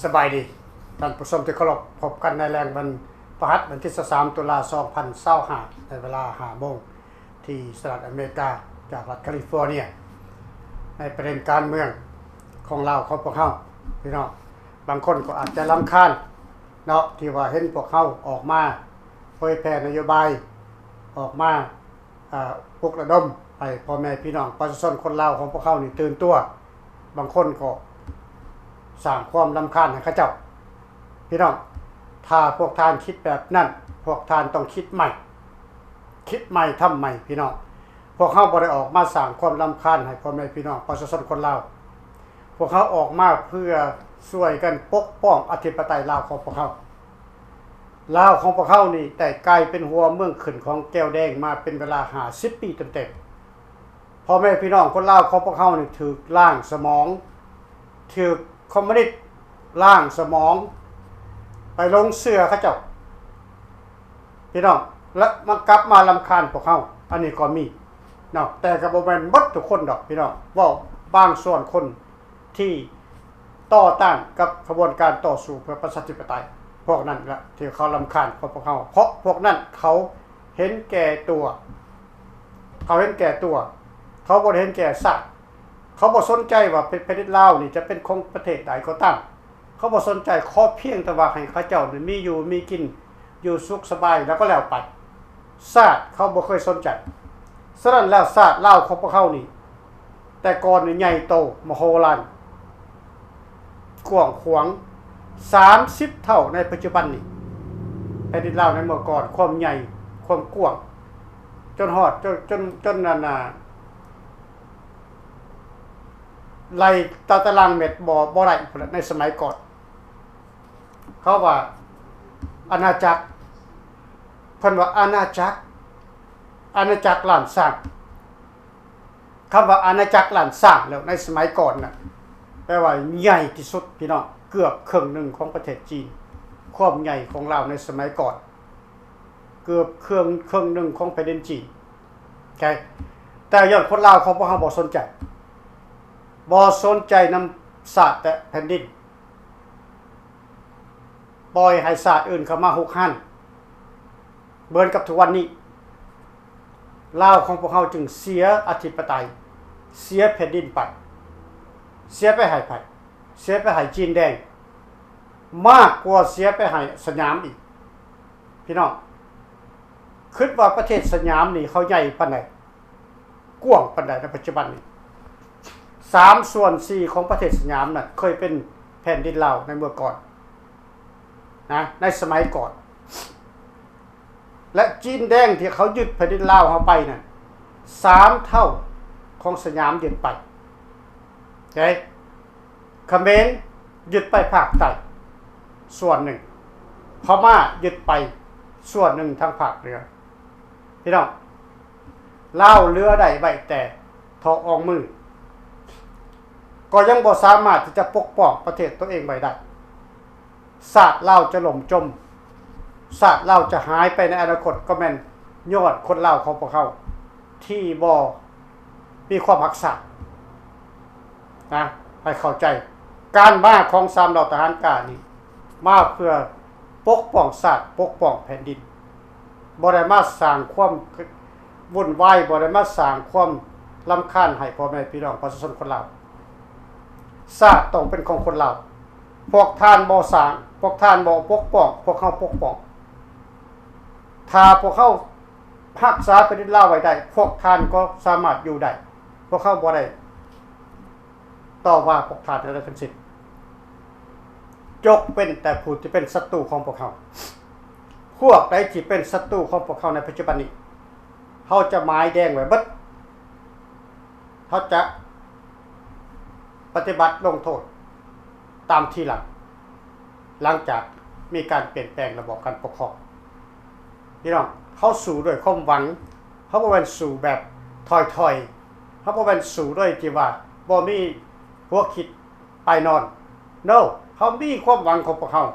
ສະບາຍດີທ່ານຜູ້ຊົມທີ່ເຄົາລົບ, ພົບກັນໃນແລງວັນພະຫັດ ວັນທີຊາວສາມ ຕຸລາ ສອງພັນຊາວຫ້າ ໃນເວລາຫ້າໂມງ ທີ່ສະຫະລັດອາເມລິກາ ຈາກລັດຄາລິຟອເນຍ. ໃນປະເດັນການເມືອງຂອງລາວຂອງພວກເຮົາ ພີ່ນ້ອງ ບາງຄົນກໍອາດຈະລຳຄານເນາະ ທີ່ວ່າເຫັນພວກເຮົາອອກມາເຜີຍແຜ່ນະໂຍບາຍ ອອກມາ ອ່າ ປຸກລະດົມໃຫ້ພໍ່ແມ່ພີ່ນ້ອງປະຊາຊົນຄົນລາວຂອງພວກເຮົານີ້ຕື່ນຕົວ, ບາງຄົນກໍສ້າງຄວາມລຳຄານໃຫ້ເຂົາເຈົ້າ. ພີ່ນ້ອງ, ຖ້າພວກທ່ານຄິດແບບນັ້ນ, ພວກທ່ານຕ້ອງຄິດໃໝ່, ຄິດໃໝ່ທຳໃໝ່ ພີ່ນ້ອງ. ພວກເຮົາບໍ່ໄດ້ອອກມາສ້າງຄວາມລຳຄານໃຫ້ພໍ່ແມ່ພີ່ນ້ອງປະຊາຊົນຄົນລາວ. ພວກເຮົາອອກມາເພື່ອຊ່ວຍກັນປົກປ້ອງອະທິປະໄຕລາວຂອງພວກເຮົາ. ລາວຂອງພວກເຮົານີ້ໄດ້ກາຍເປັນຫົວເມືອງຂຶ້ນຂອງແກວແດງມາເປັນເວລາຫ້າສິບປີເຕັມໆ. ພໍ່ແມ່ພີ່ນ້ອງຄົນລາວຂອງພວກເຮົານີ້ຖືກລ້າງສະໝອງ, ຖືກຄອມມູນິດລ້າງສະໝອງ, ໄປຫຼົງເຊື່ອເຂົາເຈົ້າ ພີ່ນ້ອງ, ແລະ ມັນກັບມາລຳຄານພວກເຮົາ. ອັນນີ້ກໍມີເນາະ, ແຕ່ກໍບໍ່ແມ່ນໝົດທຸກຄົນດອກ ພີ່ນ້ອງ, ເວົ້າບາງສ່ວນຄົນ ທີ່ຕໍ່ຕ້ານກັບຂະບວນການຕໍ່ສູ້ເພື່ອປະຊາທິປະໄຕ, ພວກນັ້ນລະທີ່ເຂົາລຳຄານຂອງພວກເຮົາ, ເພາະພວກນັ້ນເຂົາເຫັນແກ່ຕົວ, ເຂົາເຫັນແກ່ຕົວ, ເຂົາບໍ່ໄດ້ເຫັນແກ່ຊາດ. ເຂົາບໍ່ສົນໃຈວ່າແຜ່ນ ແຜ່ນດິນລາວນີ້ຈະເປັນຂອງປະເທດໃດກໍຕາມ, ເຂົາບໍ່ສົນໃຈ, ຂໍພຽງແຕ່ວ່າໃຫ້ເຂົາເຈົ້ານີ້ມີຢູ່ມີກິນ ຢູ່ສຸກສະບາຍແລ້ວກໍແລ້ວໄປ, ຊາດເຂົາບໍ່ເຄີຍສົນໃຈ. ສະນັ້ນແລ້ວ ຊາດລາວຂອງພວກເຮົານີ້ ແຕ່ກ່ອນນີ້ໃຫຍ່ໂຕມະໂຫລານ ກວ້າງຂວາງ ສາມສິບເທົ່າໃນປັດຈຸບັນນີ້. ແຜ່ນດິນລາວໃນເມື່ອກ່ອນ ຄວາມໃຫຍ່ ຄວາມກວ້າງ ຈົນຮອດ ຈົນ ຈົນ ຈົນ ອັນນ່າ ໄລ່ຕາຕະລາງແມັດບໍ່ ບໍ່ໄດ້ພຸ້ນລະ ໃນສະໄໝກ່ອນ. ເຂົາວ່າອານາຈັກ, ເພິ່ນວ່າອານາຈັກ, ອານາຈັກລ້ານຊ້າງ. ຄຳວ່າອານາຈັກລ້ານຊ້າງແລ້ວໃນສະໄໝກ່ອນນະ ແປວ່າໃຫຍ່ທີ່ສຸດ ພີ່ນ້ອງ, ເກືອບເຄິ່ງໜຶ່ງຂອງປະເທດຈີນ. ຄວາມໃຫຍ່ຂອງລາວໃນສະໄໝກ່ອນ ເກືອບເຄິ່ງ ເຄິ່ງໜຶ່ງຂອງແຜ່ນດິນຈີນ. ໂອເຄ ແຕ່ຍ້ອນຄົນລາວຂອງພວກເຮົາບໍ່ສົນໃຈ, ບໍ່ສົນໃຈນຳຊາດແລະແຜ່ນດິນ, ປ່ອຍໃຫ້ຊາດອື່ນເຂົ້າມາຮຸກຮານ ເໝືອນກັບທຸກວັນນີ້. ລາວຂອງພວກເຮົາຈຶ່ງເສຍອະທິປະໄຕ, ເສຍແຜ່ນດິນໄປ, ເສຍໄປໃຫ້ໃຜ? ເສຍໄປໃຫ້ຈີນແດງ ມາກກວ່າເສຍໄປໃຫ້ສະຫຍາມອີກ. ພີ່ນ້ອງ ຄິດວ່າປະເທດສະຫຍາມນີ້ເຂົາໃຫຍ່ປານໃດ, ກວ້າງປານໃດໃນປັດຈຸບັນນີ້? ສາມສ່ວນສີ່ຂອງປະເທດສະຫຍາມນັ້ນເຄີຍເປັນແຜ່ນດິນລາວໃນເມື່ອກ່ອນນະ, ໃນສະໄໝກ່ອນ. ແລະ ຈີນແດງທີ່ເຂົາຍຶດແຜ່ນດິນລາວເຮົາໄປນັ້ນ ສາມເທົ່າຂອງສະຫຍາມຍຶດໄປ. ໂອເຄ ຂະເໝນຍຶດໄປພາກໃຕ້ສ່ວນໜຶ່ງ, ພະມ້າຍຶດໄປສ່ວນໜຶ່ງທາງພາກເໜືອ. ພີ່ນ້ອງ, ລາວເຫຼືອໄດ້ໄວ້ແຕ່ທໍ່ອອງມື, ກໍຍັງບໍ່ສາມາດທີ່ຈະປົກປ້ອງປະເທດຕົວເອງໄວ້ໄດ້. ຊາດລາວຈະລົ້ມຈົມ, ຊາດລາວຈະຫາຍໄປໃນອະນາຄົດ ກໍແມ່ນຍ້ອນຄົນລາວຂອງພວກເຮົາທີ່ບໍ່ມີຄວາມຮັກຊາດນະ. ໃຫ້ເຂົ້າໃຈ, ການມາຂອງສາມເຫຼົ່າທະຫານກ້ານີ້ ມາເພື່ອປົກປ້ອງຊາດ, ປົກປ້ອງແຜ່ນດິນ, ບໍ່ໄດ້ມາສ້າງຄວາມວຸ່ນວາຍ, ບໍ່ໄດ້ມາສ້າງຄວາມລຳຄານໃຫ້ພໍ່ແມ່ພີ່ນ້ອງປະຊາຊົນຄົນລາວ. ຊາດຕ້ອງເປັນຂອງຄົນລາວ. ພວກທ່ານບໍ່ສ້າງ, ພວກທ່ານບໍ່ປົກປ້ອງ, ພວກເຮົາປົກປ້ອງ. ຖ້າພວກເຮົາຮັກສາແຜ່ນດິນລາວໄວ້ໄດ້, ພວກທ່ານກໍສາມາດຢູ່ໄດ້. ພວກເຮົາບໍ່ໄດ້ຕໍ່ວ່າພວກທ່ານໃດໆທັງສິ້ນ, ຍົກເວັ້ນແຕ່ຜູ້ທີ່ເປັນສັດຕູຂອງພວກເຮົາ. ພວກໃດທີ່ເປັນສັດຕູຂອງພວກເຮົາໃນປັດຈຸບັນນີ້, ເຮົາຈະໝາຍແດງໄວ້ເບິດ. ເຮົາຈະປະຕິບັດລົງໂທດຕາມທີຫຼັງ, ຫຼັງຈາກມີການປ່ຽນແປງລະບອບການປົກຄອງ. ພີ່ນ້ອງ, ເຮົາສູ້ດ້ວຍຄວາມຫວັງ, ເຮົາບໍ່ແມ່ນສູ້ແບບຖອຍໆ, ເຮົາບໍ່ແມ່ນສູ້ໂດຍທີ່ວ່າບໍ່ມີຫົວຄິດປາຍນອນ. No, ເຮົາມີຄວາມຫວັງຂອງພວກເຮົາ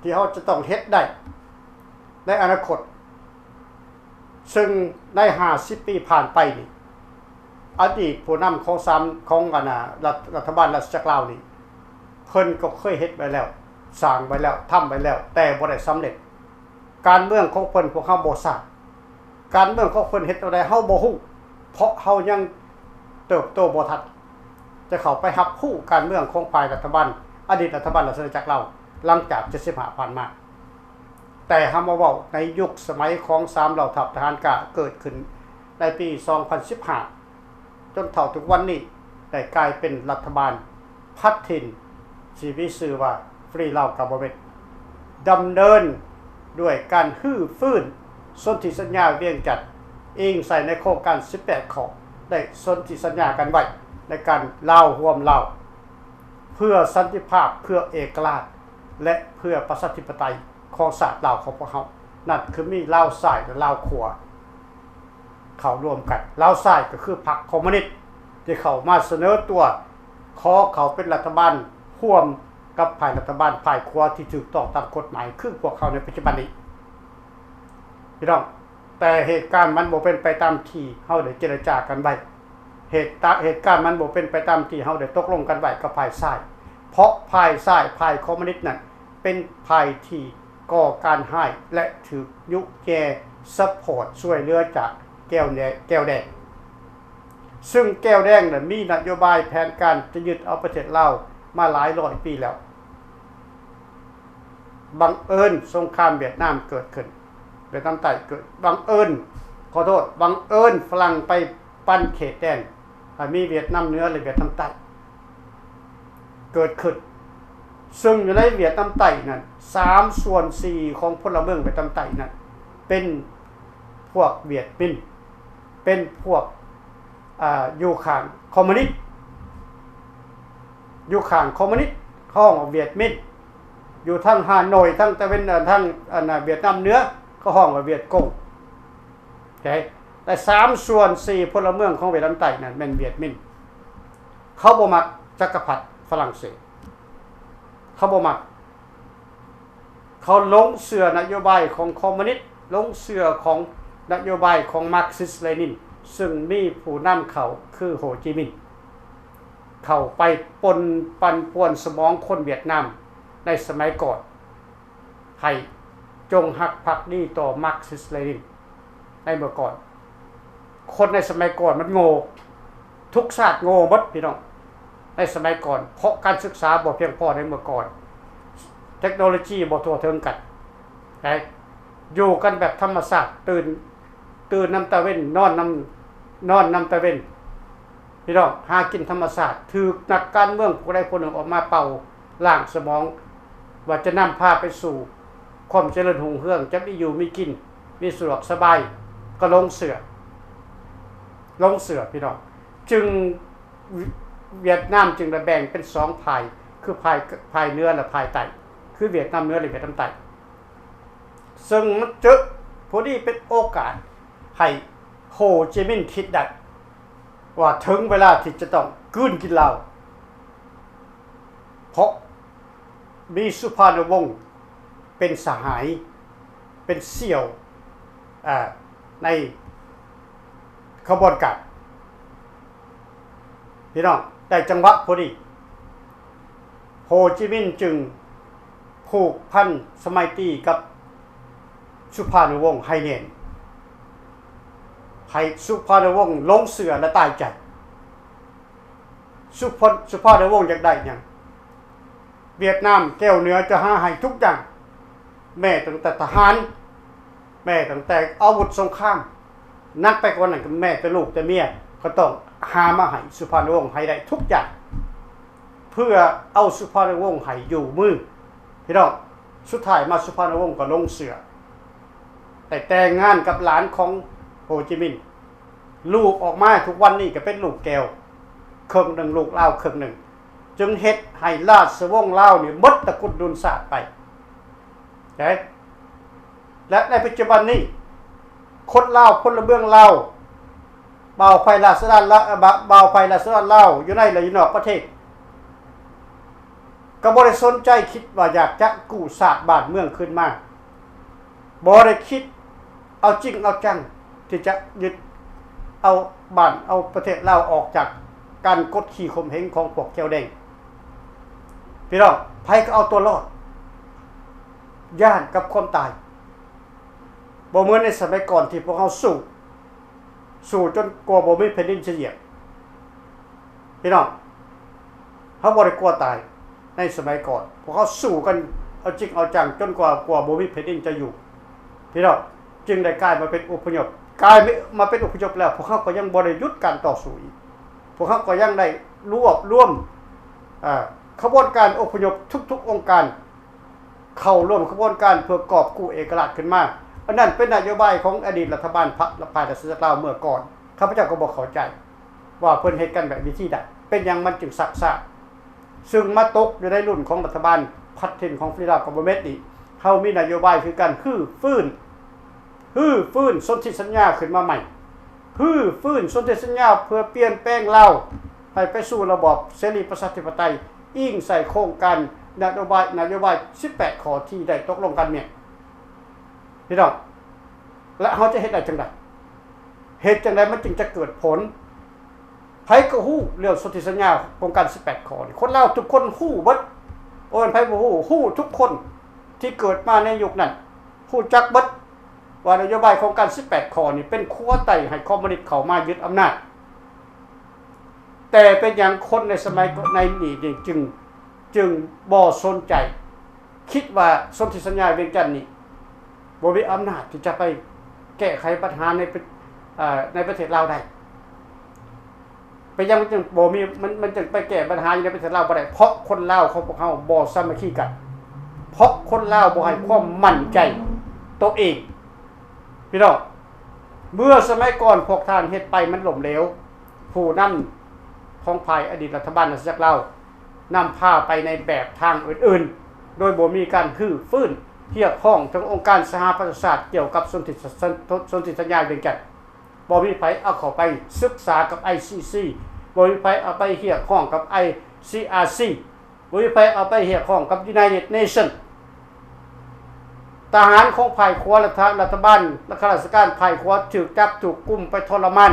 ທີ່ເຮົາຈະຕ້ອງເຮັດໄດ້ໃນອະນາຄົດ. ເຊິ່ງໃນຫ້າສິບປີຜ່ານໄປນີ້, ອະດີດຜູ້ນຳຂອງສາມ ຂອງອັນນ່າ ລັດ ລັດຖະບານລາຊະຈັກລາວນີ້ ເພິ່ນກໍເຄີຍເຮັດໄວ້ແລ້ວ ສ້າງໄວ້ແລ້ວ, ທຳໄວ້ແລ້ວ, ແຕ່ບໍ່ໄດ້ສຳເລັດ. ການເມືອງຂອງເພິ່ນພວກເຮົາບໍ່ຊາບ. ການເມືອງຂອງເພິ່ນເຮັດແນວໃດເຮົາບໍ່ຮູ້, ເພາະເຮົາຍັງເຕີບໂຕບໍ່ທັນ ຈະເຂົ້າໄປຮັບຮູ້ການເມືອງຂອງຝ່າຍລັດຖະບານ, ອະດີດລັດຖະບານລາຊະອານາຈັກລາວ ຫຼັງຈາກເຈັດສິບຫ້າຜ່ານມາ. ແຕ່ເຮົາມາເວົ້າໃນຍຸກສະໄໝຂອງສາມເຫຼົ່າທັບທະຫານກ້າ ເກີດຂຶ້ນໃນປີສອງພັນສິບຫ້າ ຈົນເທົ່າທຸກວັນນີ້ ໄດ້ກາຍເປັນລັດຖະບານພັດຖິ່ນ ທີ່ມີຊື່ວ່າ Free Lao Government ດຳເນີນດ້ວຍການຮື້ຟື້ນສົນທິສັນຍາວຽງຈັນ ອີງໃສ່ໃນໂຄງການສິບແປດຂໍ້ ໄດ້ສົນທິສັນຍາກັນໄວ້ໃນການລາວຮ່ວມລາວ ເພື່ອສັນຕິພາບ, ເພື່ອເອກະລາດ ແລະ ເພື່ອປະຊາທິປະໄຕຂອງຊາດລາວຂອງພວກເຮົາ. ນັ້ນຄືມີລາວຊ້າຍ ແລະ ລາວຂວາ ເຂົ້າລວມກັນ. ລາວຊ້າຍກໍຄືພັກຄອມມູນິດ ທີ່ເຂົ້າມາສະເໜີຕົວ ຂໍເຂົ້າເປັນລັດຖະບານຮ່ວມກັບຝ່າຍລັດຖະບານຝ່າຍຂວາທີ່ຖືກຕ້ອງຕາມກົດໝາຍ ຄືພວກເຮົາໃນປັດຈຸບັນນີ້ ພີ່ນ້ອງ. ແຕ່ເຫດການມັນບໍ່ເປັນໄປຕາມທີ່ເຮົາໄດ້ເຈລະຈາກັນໄວ້. ເຫດຕາ ເຫດການມັນບໍ່ເປັນໄປຕາມທີ່ເຮົາໄດ້ຕົກລົງກັນໄວ້ກັບຝ່າຍຊ້າຍ ເພາະຝ່າຍຊ້າຍ ຝ່າຍຄອມມູນິດນັ້ນ ເປັນຝ່າຍທີ່ກໍ່ການຮ້າຍ ແລະ ຖືກຍຸແຍ່ ຊັບພອດ ຊ່ວຍເຫຼືອຈາກແກ້ວແດ ແກ້ວແດງ ຊຶ່ງແກ້ວແດງນັ້ນມີນະໂຍບາຍແຜນການຈະຍຶດເອົາປະເທດລາວມາຫຼາຍຮ້ອຍປີແລ້ວ. ບັງເອີນສົງຄາມຫວຽດນາມເກີດຂຶ້ນ, ຫວຽດນາມໃຕ້ເກີດ, ບັງເອີນ, ຂໍໂທດ, ບັງເອີນຝຣັ່ງໄປປັນເຂດແດນ ໃຫ້ມີຫວຽດນາມເໜືອ ແລະ ຫວຽດນາມໃຕ້ເກີດຂຶ້ນ, ຊຶ່ງຢູ່ໃນຫວຽດນາມໃຕ້ນັ້ນ ສາມສ່ວນສີ່ຂອງພົນລະເມືອງຫວຽດນາມໃຕ້ນັ້ນ ເປັນພວກຫວຽດມິນ, ເປັນພວກ ອ່າ ຢູ່ຂ້າງຄອມມູນິດ, ຢູ່ຂ້າງຄອມມູນິດ ເຂົາຮ້ອງວ່າຫວຽດມິນ, ຢູ່ທາງຮ່າໂນ້ຍ ທາງຕາເວັນ ເອີ ທາງ ອັນ ຫວຽດນາມເໜືອ ເຂົາຮ້ອງວ່າຫວຽດກົງ. ໂອເຄ ແຕ່ສາມສ່ວນສີ່ພົນລະເມືອງຂອງຫວຽດນາມໃຕ້ນັ້ນແມ່ນຫວຽດມິນ. ເຂົາບໍ່ມັກຈັກກະພັດຝຣັ່ງເສດ, ເຂົາບໍ່ມັກ. ເຂົາຫຼົງເຊື່ອນະໂຍບາຍຂອງຄອມມູນິດ, ຫຼົງເຊື່ອຂອງນະໂຍບາຍຂອງມາກຊິດເລນິນ, ຊຶ່ງມີຜູ້ນຳເຂົາຄືໂຮຈິມິນ ເຂົ້າໄປປົນປັ່ນປ່ວນສະໝອງຄົນຫວຽດນາມໃນສະໄໝກ່ອນ ໃຫ້ຈົ່ງຮັກພັກດີຕໍ່ມາກຊິດເລນິນ. ໃນເມື່ອກ່ອນ ຄົນໃນສະໄໝກ່ອນມັນໂງ່, ທຸກຊາດໂງ່ໝົດ ພີ່ນ້ອງ. ໃນສະໄໝກ່ອນ ເພາະການສຶກສາບໍ່ພຽງພໍໃນເມື່ອກ່ອນ, ເຕັກໂນໂລຊີບໍ່ທົ່ວເຖິງກັນ, ໄດ້ຢູ່ກັນແບບທຳມະຊາດ, ຕື່ນ, ຕື່ນນຳຕາເວັນ, ນອນນຳ, ນອນນຳຕາເວັນ. ພີ່ນ້ອງ ຫາກິນທຳມະຊາດ, ຖືກນັກການເມືອງຜູ້ໃດຜູ້ໜຶ່ງອອກມາເປົ່າລ້າງສະໝອງ ວ່າຈະນຳພາໄປສູ່ຄວາມຈະເລີນຮຸ່ງເຮືອງ, ຈະມີຢູ່ມີກິນ, ມີສະດວກສະບາຍ, ກໍຫຼົງເຊື່ອ, ຫຼົງເຊື່ອ ພີ່ນ້ອງ. ຈຶ່ງ ຫວຽດນາມຈຶ່ງໄດ້ແບ່ງເປັນສອງຝ່າຍ ຄືຝ່າຍ, ຝ່າຍເໜືອ ແລະ ຝ່າຍໃຕ້, ຄືຫວຽດນາມເໜືອ ແລະ ຫວຽດນາມໃຕ້. ເຊິ່ງມັນເຈີ ພໍດີເປັນໂອກາດໃຫ້ໂຮຈິມິນຄິດໄດ້ວ່າເຖິງເວລາທີ່ຈະຕ້ອງກືນກິນລາວ ເພາະມີສຸພານຸວົງເປັນສະຫາຍ, ເປັນສ່ຽວ, ເອີ, ໃນຂະບວນການ. ພີ່ນ້ອງ ໄດ້ຈັງຫວະພໍດີ, ໂຮຈິມິນຈຶ່ງຜູກພັນສະໄມຕີກັບສຸພານຸວົງໃຫ້ແໜ້ນ, ໃຫ້ສຸພານຸວົງຫຼົງເຊື່ອ ແລະ ຕາຍໃຈ. ສຸພາ, ສຸພານຸວົງຢາກໄດ້ຫຍັງ? ຫວຽດນາມແກ້ວເໜືອຈະຫາໃຫ້ທຸກຢ່າງ, ແມ້ຕັ້ງແຕ່ທະຫານ, ແມ້ຕັ້ງແຕ່ອາວຸດສົງຄາມ, ໜັກໄປກວ່ານັ້ນກໍແມ້ແຕ່ລູກແຕ່ເມຍ ກໍຕ້ອງຫາມາໃຫ້ສຸພານຸວົງໃຫ້ໄດ້ທຸກຢ່າງ ເພື່ອເອົາສຸພານຸວົງໃຫ້ຢູ່ມື. ພີ່ນ້ອງ ສຸດທ້າຍມາສຸພານຸວົງກໍຫຼົງເຊື່ອ, ໄດ້ແຕ່ງງານກັບຫຼານຂອງໂຮຈິມິນ. ລູກອອກມາທຸກວັນນີ້ກໍເປັນລູກແກ້ວເຄິ່ງໜຶ່ງ, ລູກລາວເຄິ່ງໜຶ່ງ, ຈຶ່ງເຮັດໃຫ້ລາຊະວົງລາວນີ້ໝົດຕະກຸດດຸນຊາດໄປ. ເອີ ແລະ ໃນປັດຈຸບັນນີ້ ຄົນລາວ, ພົນລະເມືອງລາວ, ບ່າວໄພລາຊະດອນລາ, ບ່າ, ບ່າວໄພລາຊະດອນລາວ ຢູ່ໃນ ແລະ ຢູ່ນອກປະເທດ ກໍບໍ່ໄດ້ສົນໃຈຄິດວ່າຢາກຈະກູ້ຊາດບ້ານເມືອງຄືນມາ, ບໍ່ໄດ້ຄິດເອົາຈິງເອົາຈັງທີ່ຈະຍຶດເອົາບ້ານເອົາປະເທດລາວອອກຈາກການກົດຂີ່ຂົ່ມເຫງຂອງພວກແກ້ວແດງ. ພີ່ນ້ອງ, ໃຜກໍເອົາຕົວລອດ, ຢ້ານກັບຄວາມຕາຍ. ບໍ່ເໝືອນໃນສະໄໝກ່ອນທີ່ພວກເຮົາສູ້, ສູ້ຈົນກວ່າບໍ່ມີແຜ່ນດິນຈະຢຽບ. ພີ່ນ້ອງ, ເຮົາບໍ່ໄດ້ກົວຕາຍໃນສະໄໝກ່ອນ. ພວກເຮົາສູ້ກັນເອົາຈິງເອົາຈັງຈົນກວ່າ, ກວ່າບໍ່ມີແຜ່ນດິນຈະຢູ່. ພີ່ນ້ອງ, ຈຶ່ງໄດ້ກາຍມາເປັນອົບພະຍົບ, ກາຍມາເປັນອົບພະຍົບແລ້ວ, ພວກເຮົາກໍຍັງບໍ່ໄດ້ຢຸດການຕໍ່ສູ້ອີກ. ພວກເຮົາກໍຍັງໄດ້ລວບລວມ, ເອີ, ຂະບວນການອົບພະຍົບທຸກໆອົງການ ເຂົ້າຮ່ວມຂະບວນການເພື່ອກອບກູ້ເອກະລາດຂຶ້ນມາ. ອັນນັ້ນເປັນນະໂຍບາຍຂອງອະດີດລັດຖະບານພັກ ແລະ ຝ່າຍລັດຊາດລາວເມື່ອກ່ອນ. ຂ້າພະເຈົ້າກໍບໍ່ເຂົ້າໃຈວ່າເພິ່ນເຮັດກັນແບບວິທີໃດ, ເປັນຫຍັງມັນຈຶ່ງຊັກຊ້າ. ຊຶ່ງມາຕົກຢູ່ໃນລຸ້ນຂອງລັດຖະບານພັດຖິ່ນຂອງຟຣີດອມກັອບເວີນເມັນນີ້, ເຮົາມີນະໂຍບາຍຄືການຮື້ຟື້ນ, ຮື້ຟື້ນສົນທິສັນຍາຂຶ້ນມາໃໝ່, ຮື້ຟື້ນສົນທິສັນຍາເພື່ອປ່ຽນແປງລາວໃຫ້ໄປສູ່ລະບອບເສລີປະຊາທິປະໄຕ, ອີງໃສ່ໂຄງການນະໂຍບາຍ, ນະໂຍບາຍສິບແປດຂໍ້ທີ່ໄດ້ຕົກລົງກັນເມຍ. ພີ່ນ້ອງ, ແລະ ເຮົາຈະເຮັດໄດ້ຈັ່ງໃດ? ເຮັດຈັ່ງໃດມັນຈຶ່ງຈະເກີດຜົນ? ໃຜກໍຮູ້ເລື່ອງສົນທິສັນຍາໂຄງການສິບແປດຂໍ້ນີ້, ຄົນລາວທຸກຄົນຮູ້ເບິດ. ບໍ່ແມ່ນໃຜບໍ່ຮູ້, ຮູ້ທຸກຄົນທີ່ເກີດມາໃນຍຸກນັ້ນ, ຮູ້ຈັກເບິດວ່ານະໂຍບາຍໂຄງການສິບແປດຂໍ້ນີ້ເປັນຂົວໄຕ້ໃຫ້ຄອມມູນິດເຂົ້າມາຍຶດອຳນາດ. ແຕ່ເປັນຫຍັງຄົນໃນສະໄໝໃນນີ້ຈຶ່ງ, ຈຶ່ງບໍ່ສົນໃຈ, ຄິດວ່າສົນທິສັນຍາວຽງຈັນນີ້ບໍ່ມີອຳນາດທີ່ຈະໄປແກ້ໄຂບັນຫາໃນປະ, ເອີ, ໃນປະເທດລາວໄດ້? ເປັນຫຍັງມັນຈຶ່ງບໍ່ມີ, ມັນ, ມັນຈຶ່ງໄປແກ້ບັນຫາຢູ່ໃນປະເທດລາວບໍ່ໄດ້? ເພາະຄົນລາວຂອງພວກເຮົາບໍ່ສາມັກຄີກັນ, ເພາະຄົນລາວບໍ່ໃຫ້ຄວາມໝັ້ນໃຈໂຕເອງ. ພີ່ນ້ອງ, ເມື່ອສະໄໝກ່ອນພວກທ່ານເຮັດໄປມັນລົ້ມເຫຼວ, ຜູ້ນຳຂອງຝ່າຍອະດີດລັດຖະບານອານາຈັກລາວນຳພາໄປໃນແບບທາງອື່ນໆ ໂດຍບໍ່ມີການຮື້ຟື້ນຮຽກຮ້ອງເຖິງອົງການສະຫະປະຊາຊາດກ່ຽວກັບສົນທິ, ສົນທິສັນຍາວຽງຈັນ. ບໍ່ມີໃຜເອົາເຂົ້າໄປສຶກສາກັບ ໄອ ຊີ ຊີ, ບໍ່ມີໃຜເອົາໄປຮຽກຮ້ອງກັບ ໄອ ຊີ ອາ ຊີ. ບໍ່ມີໃຜເອົາໄປຮຽກຮ້ອງກັບ United Nation. ທະຫານຂອງຝ່າຍຂວາ ລັດຖະ, ລັດຖະບານ ແລະ ຂ້າລາຊະການຝ່າຍຂວາຖືກຈັບຖືກກຸມໄປທໍລະມານ.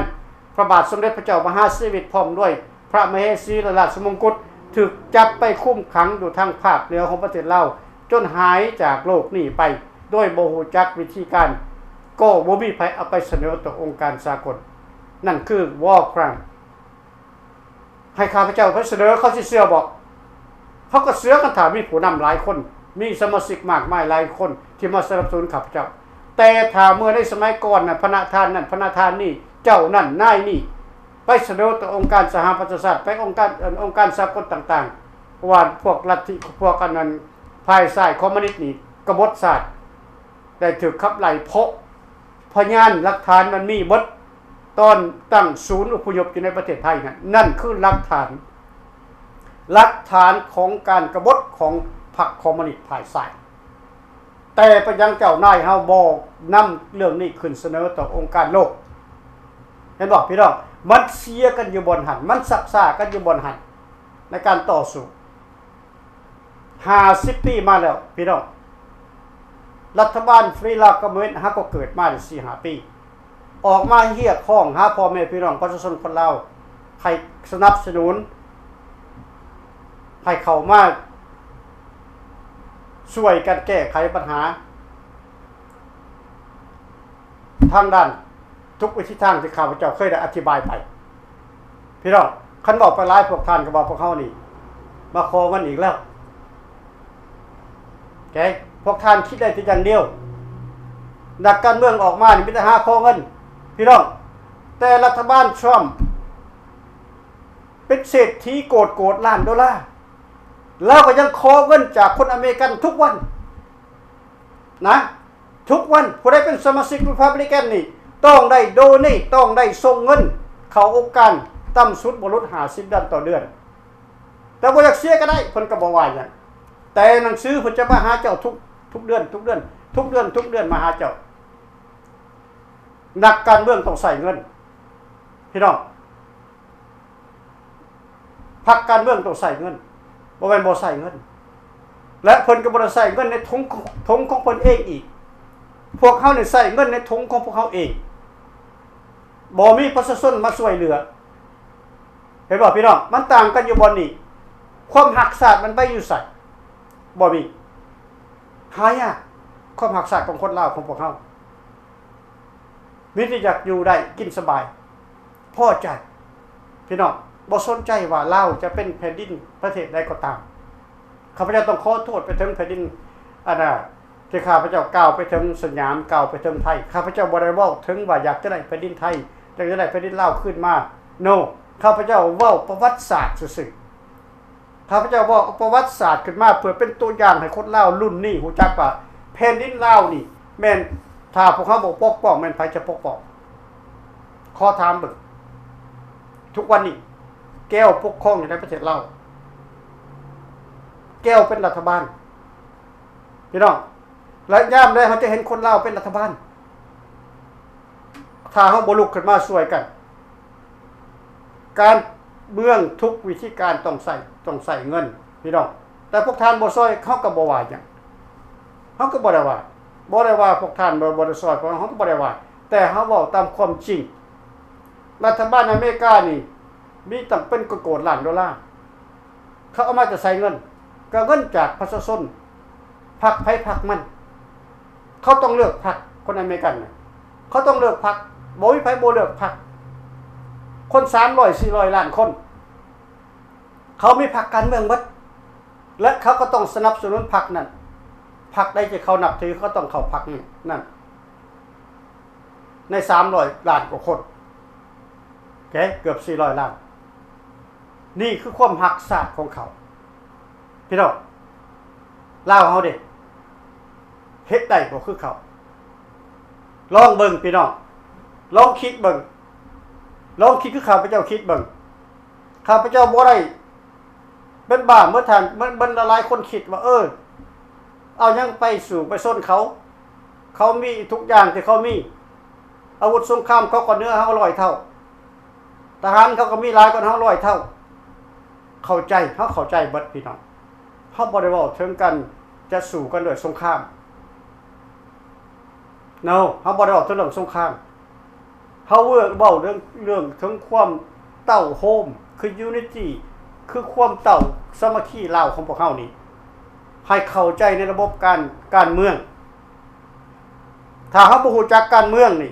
ພະບາດສົມເດັດພະເຈົ້າມະຫາຊີວິດ ພ້ອມດ້ວຍພະມະເຫສີ ແລະ ລາຊະມົງກຸດ ຖືກຈັບໄປຄຸມຂັງຢູ່ທາງພາກເໜືອຂອງປະເທດລາວ ຈົນຫາຍຈາກໂລກນີ້ໄປ ໂດຍບໍ່ຮູ້ຈັກວິທີການ, ກໍບໍ່ມີໃຜເອົາໄປສະເໜີຕໍ່ອົງການສາກົນ. ນັ້ນຄື War Crime. ໃຫ້ຂ້າພະເຈົ້າໄປສະເໜີ ເຂົາຊິເຊື່ອບໍ່? ເຂົາກໍເຊື່ອຄັນຖ້າມີຜູ້ນຳຫຼາຍຄົນ, ມີສະມາຊິກມາກມາຍຫຼາຍຄົນທີ່ມາສະໜັບສະໜູນຂ້າພະເຈົ້າ. ແຕ່ຖ້າເມື່ອໃນສະໄໝກ່ອນນັ້ນ ພະນະທ່ານນັ້ນ ພະນະທ່ານນີ້ ເຈົ້ານັ້ນນາຍນີ້ ໄປສະເໜີຕໍ່ອົງການສະຫະປະຊາຊາດ, ໄປອົງການ, ອົງການສາກົນຕ່າງໆ ເພາະວ່າພວກລັດທິ, ພວກອັນນັ້ນ ຝ່າຍຊ້າຍຄອມມູນິດນີ້ ກະບົດຊາດ ໄດ້ຖືກຂັບໄລ່ ເພາະພະຍານຫຼັກຖານມັນມີເບິດ. ຕອນຕັ້ງສູນອົບພະຍົບຢູ່ໃນປະເທດໄທນັ້ນ, ນັ້ນຄືຫຼັກຖານ, ຫຼັກຖານຂອງການກະບົດຂອງພັກຄອມມູນິດຝ່າຍຊ້າຍ. ແຕ່ເປັນຫຍັງເຈົ້ານາຍເຮົາບໍ່ນຳເລື່ອງນີ້ຂຶ້ນສະເໜີຕໍ່ອົງການໂລກ? ເຫັນບໍ່ພີ່ນ້ອງ? ມັນເສຍກັນຢູ່ບ່ອນຫັ້ນ, ມັນຊັກຊ້າກັນຢູ່ບ່ອນຫັ້ນ ໃນການຕໍ່ສູ້. ຫ້າສິບປີມາແລ້ວພີ່ນ້ອງ, ລັດຖະບານຟຣີລາວກັອບເມັນຫາກໍເກີດມາໄດ້ສີ່ຫ້າປີ, ອອກມາຮຽກຮ້ອງຫາພໍ່ແມ່ພີ່ນ້ອງປະຊາຊົນຄົນລາວ ໃຫ້ສະໜັບສະໜູນ, ໃຫ້ເຂົ້າມາຊ່ວຍກັນແກ້ໄຂບັນຫາ ທາງດ້ານທຸກວິທີທາງທີ່ຂ້າພະເຈົ້າເຄີຍໄດ້ອະທິບາຍໄປ. ພີ່ນ້ອງ, ຄັນເວົ້າໄປຫຼາຍ ພວກທ່ານກໍວ່າພວກເຮົານີ້ມາຂໍເງິນອີກແລ້ວ. ໂອເຄ, ພວກທ່ານຄິດໄດ້ແຕ່ຢ່າງດຽວ, ນັກການເມືອງອອກມານີ້ມີແຕ່ຫາຂໍເງິນ. ພີ່ນ້ອງ, ແຕ່ລັດຖະບານທຣຳເປັນເສດຖີໂກດໂກດລ້ານໂດລາ, ລາວກໍຍັງຂໍເງິນຈາກຄົນອາເມລິກັນທຸກວັນນະ. ທຸກວັນ ຜູ້ໃດເປັນສະມາຊິກ Republican ນີ້ ຕ້ອງໄດ້ donate ຕ້ອງໄດ້ສົ່ງເງິນເຂົ້າອົງການ ຕ່ຳສຸດບໍ່ຫຼຸດຫ້າສິບດອນຕໍ່ເດືອນ. ແຕ່ບໍ່ຢາກເສຍກໍໄດ້, ເພິ່ນກໍບໍ່ວ່າຫຍັງ. ແຕ່ໜັງສືເພິ່ນຈະມາຫາເຈົ້າທຸກ, ທຸກເດືອນ, ທຸກເດືອນ, ທຸກເດືອນ, ທຸກເດືອນມາຫາເຈົ້າ. ນັກການເມືອງຕ້ອງໃຊ້ເງິນ, ພີ່ນ້ອງ. ພັກການເມືອງຕ້ອງໃຊ້ເງິນ, ບໍ່ແມ່ນບໍ່ໃຊ້ເງິນ. ແລະ ເພິ່ນກໍບໍ່ໄດ້ໃຊ້ເງິນໃນຖົງ, ຖົງຂອງເພິ່ນເອງອີກ. ພວກເຮົານີ້ໃຊ້ເງິນໃນຖົງຂອງພວກເຮົາເອງ. ບໍ່ມີປະຊາຊົນມາຊ່ວຍເຫຼືອ. ເຫັນບໍ່ພີ່ນ້ອງ? ມັນຕ່າງກັນຢູ່ບ່ອນນີ້. ຄວາມຮັກຊາດມັນໄປຢູ່ໃສ? ບໍ່ມີ. ຫາຍາກ. ຄວາມຮັກຊາດຂອງຄົນລາວຂອງພວກເຮົາ ມີແຕ່ຢາກຢູ່ໄດ້ກິນສະບາຍ ພໍໃຈ ພີ່ນ້ອງ ບໍ່ສົນໃຈວ່າລາວຈະເປັນແຜ່ນດິນປະເທດໃດກໍຕາມ. ຂ້າພະເຈົ້າຕ້ອງຂໍໂທດໄປເຖິງແຜ່ນດິນ ອັນນ່າ ທີ່ຂ້າພະເຈົ້າກ່າວໄປເຖິງສະຫຍາມ ກ່າວໄປເຖິງໄທ. ຂ້າພະເຈົ້າບໍ່ໄດ້ເວົ້າເຖິງວ່າຢາກຈະໄດ້ແຜ່ນດິນໄທ ຢາກຈະໄດ້ແຜ່ນດິນລາວຄືນມາ. No. ຂ້າພະເຈົ້າເວົ້າປະຫວັດສາດຊື່ໆ. ຂ້າພະເຈົ້າເວົ້າເອົາປະຫວັດສາດຂຶ້ນມາ ເພື່ອເປັນຕົວຢ່າງໃຫ້ຄົນລາວລຸ້ນນີ້ຮູ້ຈັກວ່າ ແຜ່ນດິນລາວນີ້ແມ່ນ ຖ້າພວກເຮົາບໍ່ປົກປ້ອງ ແມ່ນໃຜຈະປົກປ້ອງ? ຂໍຖາມເບິ່ງ. ທຸກວັນນີ້ ແກ້ວປົກຄອງຢູ່ໃນປະເທດລາວ. ແກ້ວເປັນລັດຖະບານ ພີ່ນ້ອງ ແລະ ຍາມໃດເຮົາຈະເຫັນຄົນລາວເປັນລັດຖະບານ? ຖ້າເຮົາບໍ່ລຸກຂຶ້ນມາຊ່ວຍກັນ. ການເມືອງທຸກວິທີການຕ້ອງໃຊ້ ຕ້ອງໃຊ້ເງິນ ພີ່ນ້ອງ. ແຕ່ພວກທ່ານບໍ່ຊ່ອຍ ເຮົາກໍບໍ່ວ່າຫຍັງ. ເຮົາກໍບໍ່ໄດ້ວ່າ ບໍ່ໄດ້ວ່າພວກທ່ານບໍ່ ບໍ່ໄດ້ຊ່ອຍ ເຮົາກໍບໍ່ໄດ້ວ່າ. ແຕ່ເຮົາເວົ້າຕາມຄວາມຈິງ. ລັດຖະບານອາເມລິການີ້ ມີຕັ້ງເປັນກະໂກດລ້ານໂດລາ. ເຂົາເອົາມາຈາກໃສເງິນ? ກໍເງິນຈາກປະຊາຊົນ ພັກໃຜພັກມັນ. ເຂົາຕ້ອງເລືອກພັກ ຄົນອາເມລິກັນນະ ເຂົາຕ້ອງເລືອກພັກ. ບໍ່ມີໃຜບໍ່ເລືອກພັກ. ຄົນສາມຮ້ອຍສີ່ຮ້ອຍລ້ານຄົນ ເຂົາມີພັກການເມືອງເບິດ ແລະ ເຂົາກໍຕ້ອງສະໜັບສະໜູນພັກນັ້ນ. ພັກໃດທີ່ເຂົານັບຖື ເຂົາຕ້ອງເຂົ້າພັກນັ້ນ. ໃນສາມຮ້ອຍລ້ານກວ່າຄົນ ເກືອບສີ່ຮ້ອຍລ້ານ. ນີ້ຄືຄວາມຮັກຊາດຂອງເຂົາ ພີ່ນ້ອງ. ລາວເຮົາເດ ເຮັດໄດ້ບໍ່ຄືເຂົາ? ລອງເບິ່ງພີ່ນ້ອງ ລອງຄິດເບິ່ງ ລອງຄິດຄືຂ້າພະເຈົ້າຄິດເບິ່ງ. ຂ້າພະເຈົ້າບໍ່ໄດ້ ເປັນບ້າເໝືອນທ່ານ ເໝືອນ ເໝືອນຫຼາຍໆຄົນຄິດວ່າ ເອີ ເອົາຫຍັງໄປສູ້ໄປຊົນເຂົາ? ເຂົາມີທຸກຢ່າງທີ່ເຂົາມີ. ອາວຸດສົງຄາມເຂົາກໍເໜືອເຮົາຮ້ອຍເທົ່າ. ທະຫານເຂົາກໍມີຫຼາຍກວ່າເຮົາຮ້ອຍເທົ່າ. ເຂົ້າໃຈ ເຮົາເຂົ້າໃຈເບິດພີ່ນ້ອງ. ເຮົາບໍ່ໄດ້ເວົ້າເຖິງການຈະສູ້ກັນດ້ວຍສົງຄາມ. No. ເຮົາບໍ່ໄດ້ເວົ້າເຖິງເລື່ອງສົງຄາມ. ເຮົາເວົ້າ ເວົ້າເລື່ອງ ເລື່ອງເຖິງຄວາມເຕົ້າໂຮມ ຄື unity ຄືຄວາມເຕົ້າສາມັກຄີລາວຂອງພວກເຮົານີ້ ໃຫ້ເຂົ້າໃຈໃນລະບົບການ ການເມືອງ. ຖ້າເຮົາບໍ່ຮູ້ຈັກການເມືອງນີ້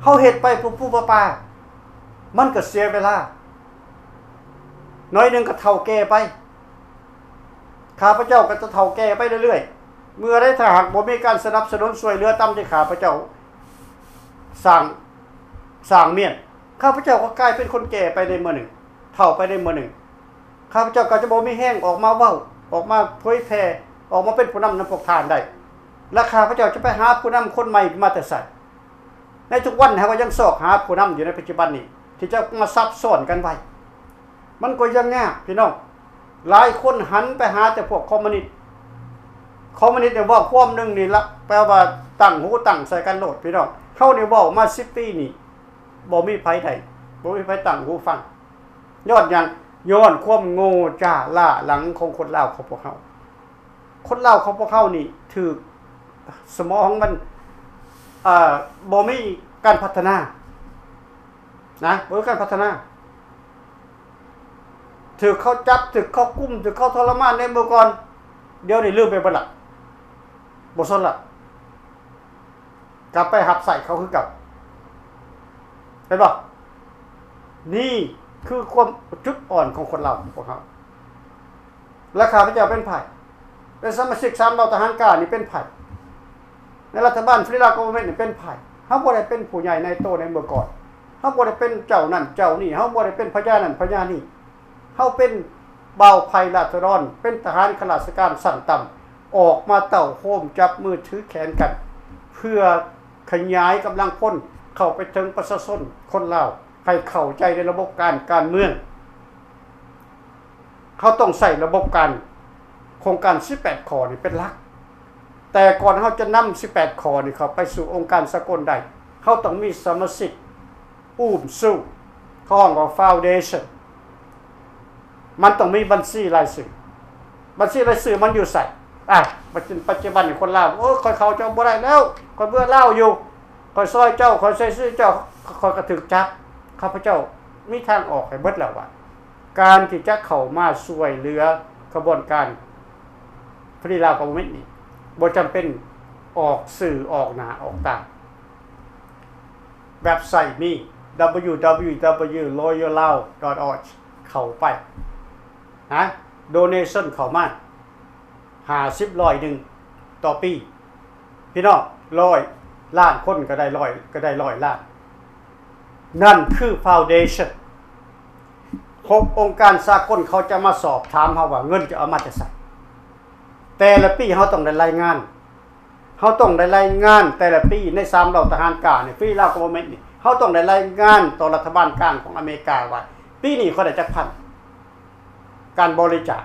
ເຮົາເຮັດໄປປຸບໆປາໆ ມັນກໍເສຍເວລາ. ໜ້ອຍໜຶ່ງກໍເຖົ້າແກ່ໄປ. ຂ້າພະເຈົ້າກໍຈະເຖົ້າແກ່ໄປເລື້ອຍໆ. ເມື່ອໃດຖ້າຫາກບໍ່ມີການສະໜັບສະໜູນຊ່ວຍເຫຼືອຕາມທີ່ຂ້າພະເຈົ້າສ້າງ ສ້າງມ້ຽນ, ຂ້າພະເຈົ້າກໍກາຍເປັນຄົນແກ່ໄປໃນມື້ໜຶ່ງ, ເຖົ້າໄປໃນມື້ໜຶ່ງ. ຂ້າພະເຈົ້າກໍຈະບໍ່ມີແຮງອອກມາເວົ້າ, ອອກມາເຜີຍແຜ່, ອອກມາເປັນຜູ້ນຳນຳພວກທ່ານໄດ້. ແລະ ຂ້າພະເຈົ້າຈະໄປຫາຜູ້ນຳຄົນໃໝ່ມາແຕ່ໃສ? ໃນທຸກວັນເຮົາກໍຍັງຊອກຫາຜູ້ນຳຢູ່ໃນປັດຈຸບັນນີ້ ທີ່ຈະມາຊັບຊ້ອນກັນໄວ້. ມັນກໍຍັງຍາກພີ່ນ້ອງ. ຫຼາຍຄົນຫັນໄປຫາແຕ່ພວກຄອມມູນິດ. ຄອມມູນິດນີ້ເວົ້າຄວາມໜຶ່ງນີ້ລະ ແປວ່າຕັ້ງຫູຕັ້ງໃສ່ກັນໂລດພີ່ນ້ອງ. ເຮົານີ້ເວົ້າມາສິບປີນີ້ ບໍ່ມີໃຜໄດ້ ບໍ່ມີໃຜຕັ້ງຫູຟັງ. ຍ້ອນຫຍັງ? ຍ້ອນຄວາມໂງ່ຈ້າລ້າຫຼັງຂອງຄົນລາວຂອງພວກເຮົາ. ຄົນລາວຂອງພວກເຮົານີ້ຖືກສະໝອງມັນ ເອີ ບໍ່ມີການພັດທະນານະ, ບໍ່ມີການພັດທະນາ. ຖືກເຂົາຈັບ, ຖືກເຂົາກຸມ, ຖືກເຂົາທໍລະມານໃນເມື່ອກ່ອນ, ດຽວນີ້ລືມໄປເບິດລະ, ບໍ່ສົນລະ. ກັບໄປຮັບໃຊ້ເຂົາຄືເກົ່າ. ເຫັນບໍ່? ນີ້ຄືຄວາມຈຸດອ່ອນຂອງຄົນລາວຂອງພວກເຮົາ. ແລະ ຂ້າພະເຈົ້າເປັນໃຜ? ເປັນສະມາຊິກສາມເຫຼົ່າທະຫານກ້ານີ້ເປັນໃຜ? ໃນລັດຖະບານຟຣີລາວກັອບເວີນເມັ້ນນີ້ເປັນໃຜ? ເຮົາບໍ່ໄດ້ເປັນຜູ້ໃຫຍ່ໃຫຍ່ໂຕໃນເມື່ອກ່ອນ. ເຮົາບໍ່ໄດ້ເປັນເຈົ້ານັ້ນເຈົ້ານີ້. ເຮົາບໍ່ໄດ້ເປັນພະຍານັ້ນພະຍານີ້. ເຮົາເປັນບ່າວໄພລາຊະດອນ, ເປັນທະຫານຂ້າລາຊະການຊັ້ນຕ່ຳ, ອອກມາເຕົ້າໂຮມຈັບມືຖືແຂນກັນ ເພື່ອຂະຫຍາຍກຳລັງພົນເຂົ້າໄປເຖິງປະຊາຊົນຄົນລາວ ໃຫ້ເຂົ້າໃຈໃນລະບົບການ ການເມືອງ. ເຮົາຕ້ອງໃຊ້ລະບົບການ ໂຄງການສິບແປດຂໍ້ນີ້ເປັນຫຼັກ. ແຕ່ກ່ອນເຮົາຈະນຳສິບແປດຂໍ້ນີ້ເຂົ້າໄປສູ່ອົງການສາກົນໄດ້, ເຮົາຕ້ອງມີສະມາຊິກ ອູ້ມຊູ້ ເຂົາຮ້ອງວ່າ foundation. ມັນຕ້ອງມີບັນຊີລາຍຊື່. ບັນຊີລາຍຊື່ມັນຢູ່ໃສ? ອາ ປັດຈຸ ປັດຈຸບັນນີ້ຄົນລາວ ໂອ້ຍ ຂ້ອຍເຂົ້າເຈົ້າບໍ່ໄດ້ແລ້ວ, ຂ້ອຍເບື່ອລາວຢູ່, ຂ້ອຍຊ່ອຍເຈົ້າ, ຂ້ອຍຊ່ອຍຊື້ເຈົ້າ, ຂ້ອຍກໍຖືກຈັບ. ຂ້າພະເຈົ້າມີທາງອອກໃຫ້ເບິດແລ້ວວ່າ ການທີ່ຈະເຂົ້າມາຊ່ວຍເຫຼືອຂະບວນການຟຣີລາວກັອບເວີນເມັ້ນນີ້ ບໍ່ຈຳເປັນ ອອກຊື່ອອກໜ້າອອກຕາ. ເວັບໄຊມີ www.loyallao.org ເຂົ້າໄປນະ. ໂດເນຊັນເຂົ້າມາ ຫ້າສິບ ຮ້ອຍໜຶ່ງຕໍ່ປີ. ພີ່ນ້ອງ ຮ້ອຍລ້ານຄົນກໍໄດ້ຮ້ອຍ ກໍໄດ້ຮ້ອຍລ້ານ. ນັ້ນຄື foundation ອົງການສາກົນເຂົາຈະມາສອບຖາມເຮົາວ່າເງິນຈະເອົາມາແຕ່ໃສ. ແຕ່ລະປີເຮົາຕ້ອງໄດ້ລາຍງານ ເຮົາຕ້ອງໄດ້ລາຍງານແຕ່ລະປີໃນສາມເຫຼົ່າທະຫານກາງນີ້ Federal Government ນີ້ ເຮົາຕ້ອງໄດ້ລາຍງານຕໍ່ລັດຖະບານກາງຂອງອາເມລິກາວ່າ ປີນີ້ເຂົາໄດ້ຈັກພັນ ການບໍລິຈາກ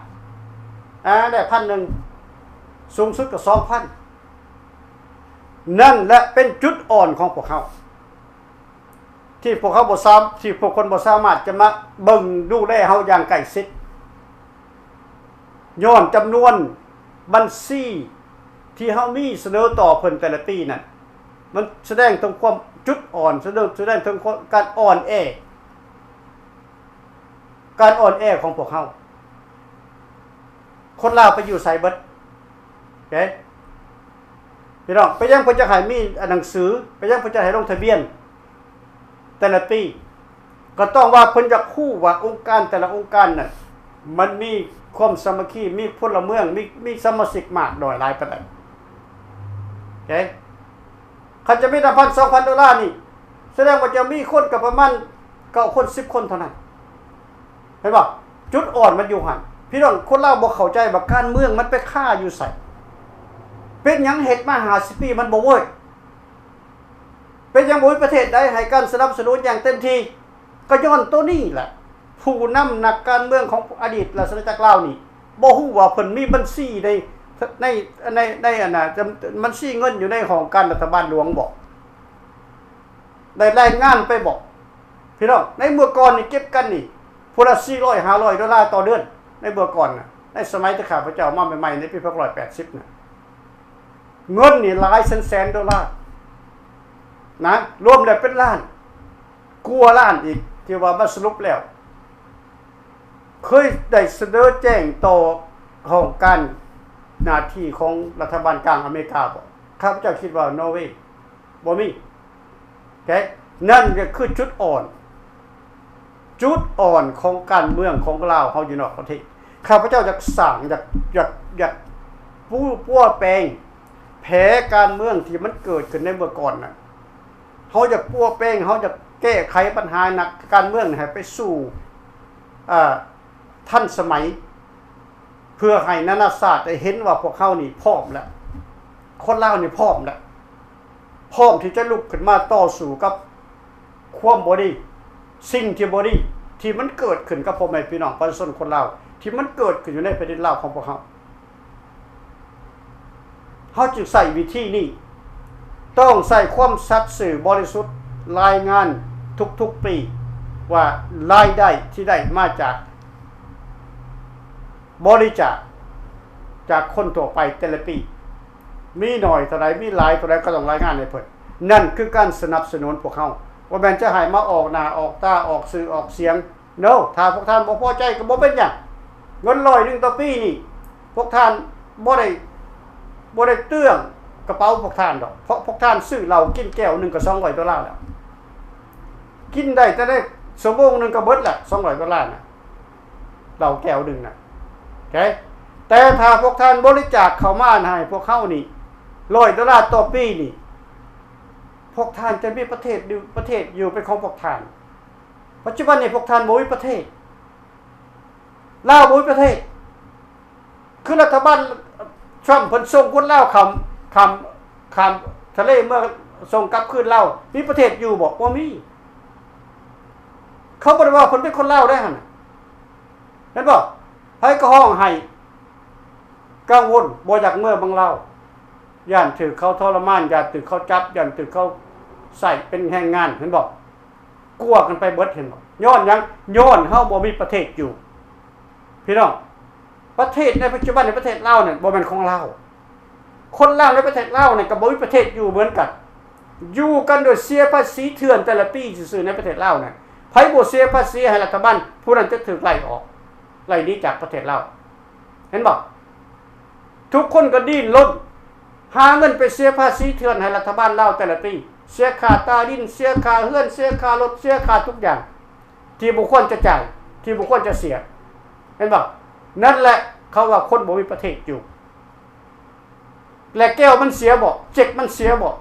ອາ ໄດ້ພັນໜຶ່ງ ສູງສຸດກໍສອງພັນ. ນັ້ນແຫຼະເປັນຈຸດອ່ອນຂອງພວກເຮົາ ທີ່ພວກເຮົາບໍ່ສາມ- ທີ່ພວກຄົນບໍ່ສາມາດຈະມາເບິ່ງດູແລເຮົາຢ່າງໃກ້ຊິດ ຍ້ອນຈຳນວນບັນຊີທີ່ເຮົາມີສະເໜີຕໍ່ເພິ່ນແຕ່ລະປີນັ້ນ ມັນສະແດງເຖິງຄວາມຈຸດອ່ອນ ສະເໜີ ສະແດງເຖິງຄວາມ ການອ່ອນແອ ການອ່ອນແອຂອງພວກເຮົາ. ຄົນລາວໄປຢູ່ໃສເບິດ? ເອີ ພີ່ນ້ອງ ເປັນຫຍັງເພິ່ນຈະໃຫ້ມີໜັງສື? ເປັນຫຍັງເພິ່ນຈະໃຫ້ລົງທະບຽນແຕ່ລະປີ? ກໍຕ້ອງວ່າເພິ່ນຢາກຮູ້ວ່າອົງການແຕ່ລະອົງການນັ້ນ ມັນມີຄວາມສາມັກຄີ ມີພົນລະເມືອງ ມີ ມີສະມາຊິກມາກໜ້ອຍຫຼາຍປານໃດ. ເອີ ຄັນຈະມີນຳພັນສອງພັນໂດລານີ້ ສະແດງວ່າຈະມີຄົນກໍປະມານເກົ້າຄົນ ສິບຄົນເທົ່ານັ້ນ. ເຫັນບໍ່? ຈຸດອ່ອນມັນຢູ່ຫັ້ນ. ພີ່ນ້ອງຄົນລາວບໍ່ເຂົ້າໃຈວ່າການເມືອງມັນໄປຄາຢູ່ໃສ. ເປັນຫຍັງເຮັດມາຫ້າສິບປີມັນບໍ່ເວີກ? ເປັນຫຍັງບໍ່ມີປະເທດໃດໃຫ້ການສະໜັບສະໜູນຢ່າງເຕັມທີ່? ກໍຍ້ອນໂຕນີ້ແຫຼະ ຜູ້ນຳນັກການເມືອງຂອງອະດີດລາຊະອານາຈັກລາວນີ້ ບໍ່ຮູ້ວ່າເພິ່ນມີບັນຊີໃນ ໃນ ໃນ ໃນອັນນ່າ ບັນຊີເງິນຢູ່ໃນຫ້ອງການລັດຖະບານຫຼວງບໍ? ໄດ້ລາຍງານໄປບໍ? ພີ່ນ້ອງ ໃນເມື່ອກ່ອນນີ້ເກັບກັນນີ້ ຜູ້ລະສີ່ຮ້ອຍ ຫ້າຮ້ອຍໂດລາຕໍ່ເດືອນ ໃນເມື່ອກ່ອນນະ ໃນສະໄໝທີ່ຂ້າພະເຈົ້າມາໃໝ່ໆ ໃນປີພັນເກົ້າຮ້ອຍແປດສິບນະ ເງິນນີ້ຫຼາຍແສນໆໂດລານະ ລວມແລ້ວເປັນລ້ານກວ່າລ້ານອີກ ທີ່ວ່າມາສະຫຼຸບແລ້ວ ເຄີຍໄດ້ສະເໜີແຈ້ງຕໍ່ຫ້ອງການໜ້າທີ່ຂອງລັດຖະບານກາງອາເມລິກາບໍ່? ຂ້າພະເຈົ້າຄິດວ່າ no way ບໍ່ມີ. ແຕ່ນັ້ນກໍຄືຈຸດອ່ອນ ຈຸດອ່ອນຂອງການເມືອງຂອງລາວເຮົາຢູ່ນອກປະເທດ. ຂ້າພະເຈົ້າຢາກສ້າງ ຢາກ ຢາກ ຢາກປູປົວແປງແຜການເມືອງທີ່ມັນເກີດຂຶ້ນໃນເມື່ອກ່ອນນັ້ນ. ເຮົາຢາກປົວແປງ ເຮົາຢາກແກ້ໄຂບັນຫານັກການເມືອງໃຫ້ໄປສູ່ ເອີ ທັນສະໄໝ ເພື່ອໃຫ້ນານາຊາດໄດ້ເຫັນວ່າພວກເຮົານີ້ພ້ອມແລ້ວ ຄົນລາວນີ້ພ້ອມແລ້ວ ພ້ອມທີ່ຈະລຸກຂຶ້ນມາຕໍ່ສູ້ກັບຄວາມບໍ່ດີ ສິ່ງທີ່ບໍ່ດີທີ່ມັນເກີດຂຶ້ນກັບພໍ່ແມ່ພີ່ນ້ອງປະຊາຊົນຄົນລາວ ທີ່ມັນເກີດຂຶ້ນຢູ່ໃນແຜ່ນດິນລາວຂອງພວກເຮົາ. ເຮົາຈຶ່ງໃຊ້ວິທີນີ້ ຕ້ອງໃຊ້ຄວາມສັດຊື່ບໍລິສຸດ ລາຍງານທຸກໆປີວ່າລາຍໄດ້ທີ່ໄດ້ມາຈາກບໍລິຈາກ ຈາກຄົນທົ່ວໄປແຕ່ລະປີ ມີໜ້ອຍເທົ່າໃດ ມີຫຼາຍເທົ່າໃດ ກໍຕ້ອງລາຍງານໃຫ້ເພິ່ນ. ນັ້ນຄືການສະໜັບສະໜູນພວກເຮົາ ບໍ່ແມ່ນຈະໃຫ້ມາອອກໜ້າອອກຕາ ອອກຊື່ອອກສຽງ. No ຖ້າພວກທ່ານບໍ່ພໍໃຈກໍບໍ່ເປັນຫຍັງ ເງິນຮ້ອຍໜຶ່ງຕໍ່ປີນີ້ ພວກທ່ານບໍ່ໄດ້ ບໍ່ໄດ້ເຕື້ອງກະເປົາພວກທ່ານດອກ ເພາະພວກທ່ານຊື້ເຫຼົ້າກິນແກ້ວໜຶ່ງກໍສອງຮ້ອຍໂດລາແລ້ວ ກິນໄດ້ແຕ່ໄດ້ຊົ່ວໂມງໜຶ່ງກໍເບິດແລ້ວ ສອງຮ້ອຍໂດລານະ ເຫຼົ້າແກ້ວໜຶ່ງນະ ໂອເຄ. ແຕ່ຖ້າພວກທ່ານບໍລິຈາກເຂົ້າມາໃຫ້ພວກເຮົານີ້ຮ້ອຍໂດລາຕໍ່ປີນີ້ ພວກທ່ານຈະມີປະເທດຢູ່ ປະເທດຢູ່ເປັນຂອງພວກທ່ານ. ປັດຈຸບັນນີ້ພວກທ່ານບໍ່ມີປະເທດ ລາວບໍ່ມີປະເທດ ຄືລັດຖະບານທຣຳເພິ່ນສົ່ງຄົນລາວຂ້າມ ຂ້າມ ຂ້າມທະເລເມືອ ສົ່ງກັບຄືນລາວ ມີປະເທດຢູ່ບໍ່? ບໍ່ມີ. ເຂົາບໍ່ໄດ້ວ່າເພິ່ນເປັນຄົນລາວໄດ໋ຫັ້ນ ເຫັນບໍ່? ໃຜກໍຮ້ອງໄຫ້ ກັງວົນ ບໍ່ຢາກເມືອເມືອງລາວ ຢ້ານຖືກເຂົາທໍລະມານ ຢ້ານຖືກເຂົາຈັບ ຢ້ານຖືກເຂົາໃຊ້ເປັນແຮງງານ ເຫັນບໍ່? ກົວກັນໄປເບິດ ເຫັນບໍ່? ຍ້ອນຫຍັງ? ຍ້ອນເຮົາບໍ່ມີປະເທດຢູ່. ພີ່ນ້ອງ ປະເທດໃນປັດຈຸບັນໃນປະເທດລາວນັ້ນບໍ່ແມ່ນຂອງລາວ. ຄົນລາວໃນປະເທດລາວນັ້ນກໍບໍ່ມີປະເທດຢູ່ເໝືອນກັນ ຢູ່ກັນໂດຍເສຍພາສີເຖື່ອນແຕ່ລະປີຊື່ໆ ໃນປະເທດລາວນັ້ນ. ໃຜບໍ່ເສຍພາສີໃຫ້ລັດຖະບານ ຜູ້ນັ້ນຈະຖືກໄລ່ອອກ ໄລ່ໜີຈາກປະເທດລາວ ເຫັນບໍ່? ທຸກຄົນກໍດີ້ນລົນ ຫາເງິນໄປເສຍພາສີເຖື່ອນໃຫ້ລັດຖະບານລາວແຕ່ລະປີ, ເສຍຄ່າຕາດິນ, ເສຍຄ່າເຮືອນ, ເສຍຄ່າລົດ, ເສຍຄ່າທຸກຢ່າງ ທີ່ບໍ່ຄວນຈະຈ່າຍ, ທີ່ບໍ່ຄວນຈະເສຍ. ເຫັນບໍ່? ນັ້ນແຫຼະເຂົາວ່າຄົນບໍ່ມີປະເທດຢູ່. ແລະ ແກ້ວມັນເສຍບໍ່? ເຈັກມັນເສຍບໍ່?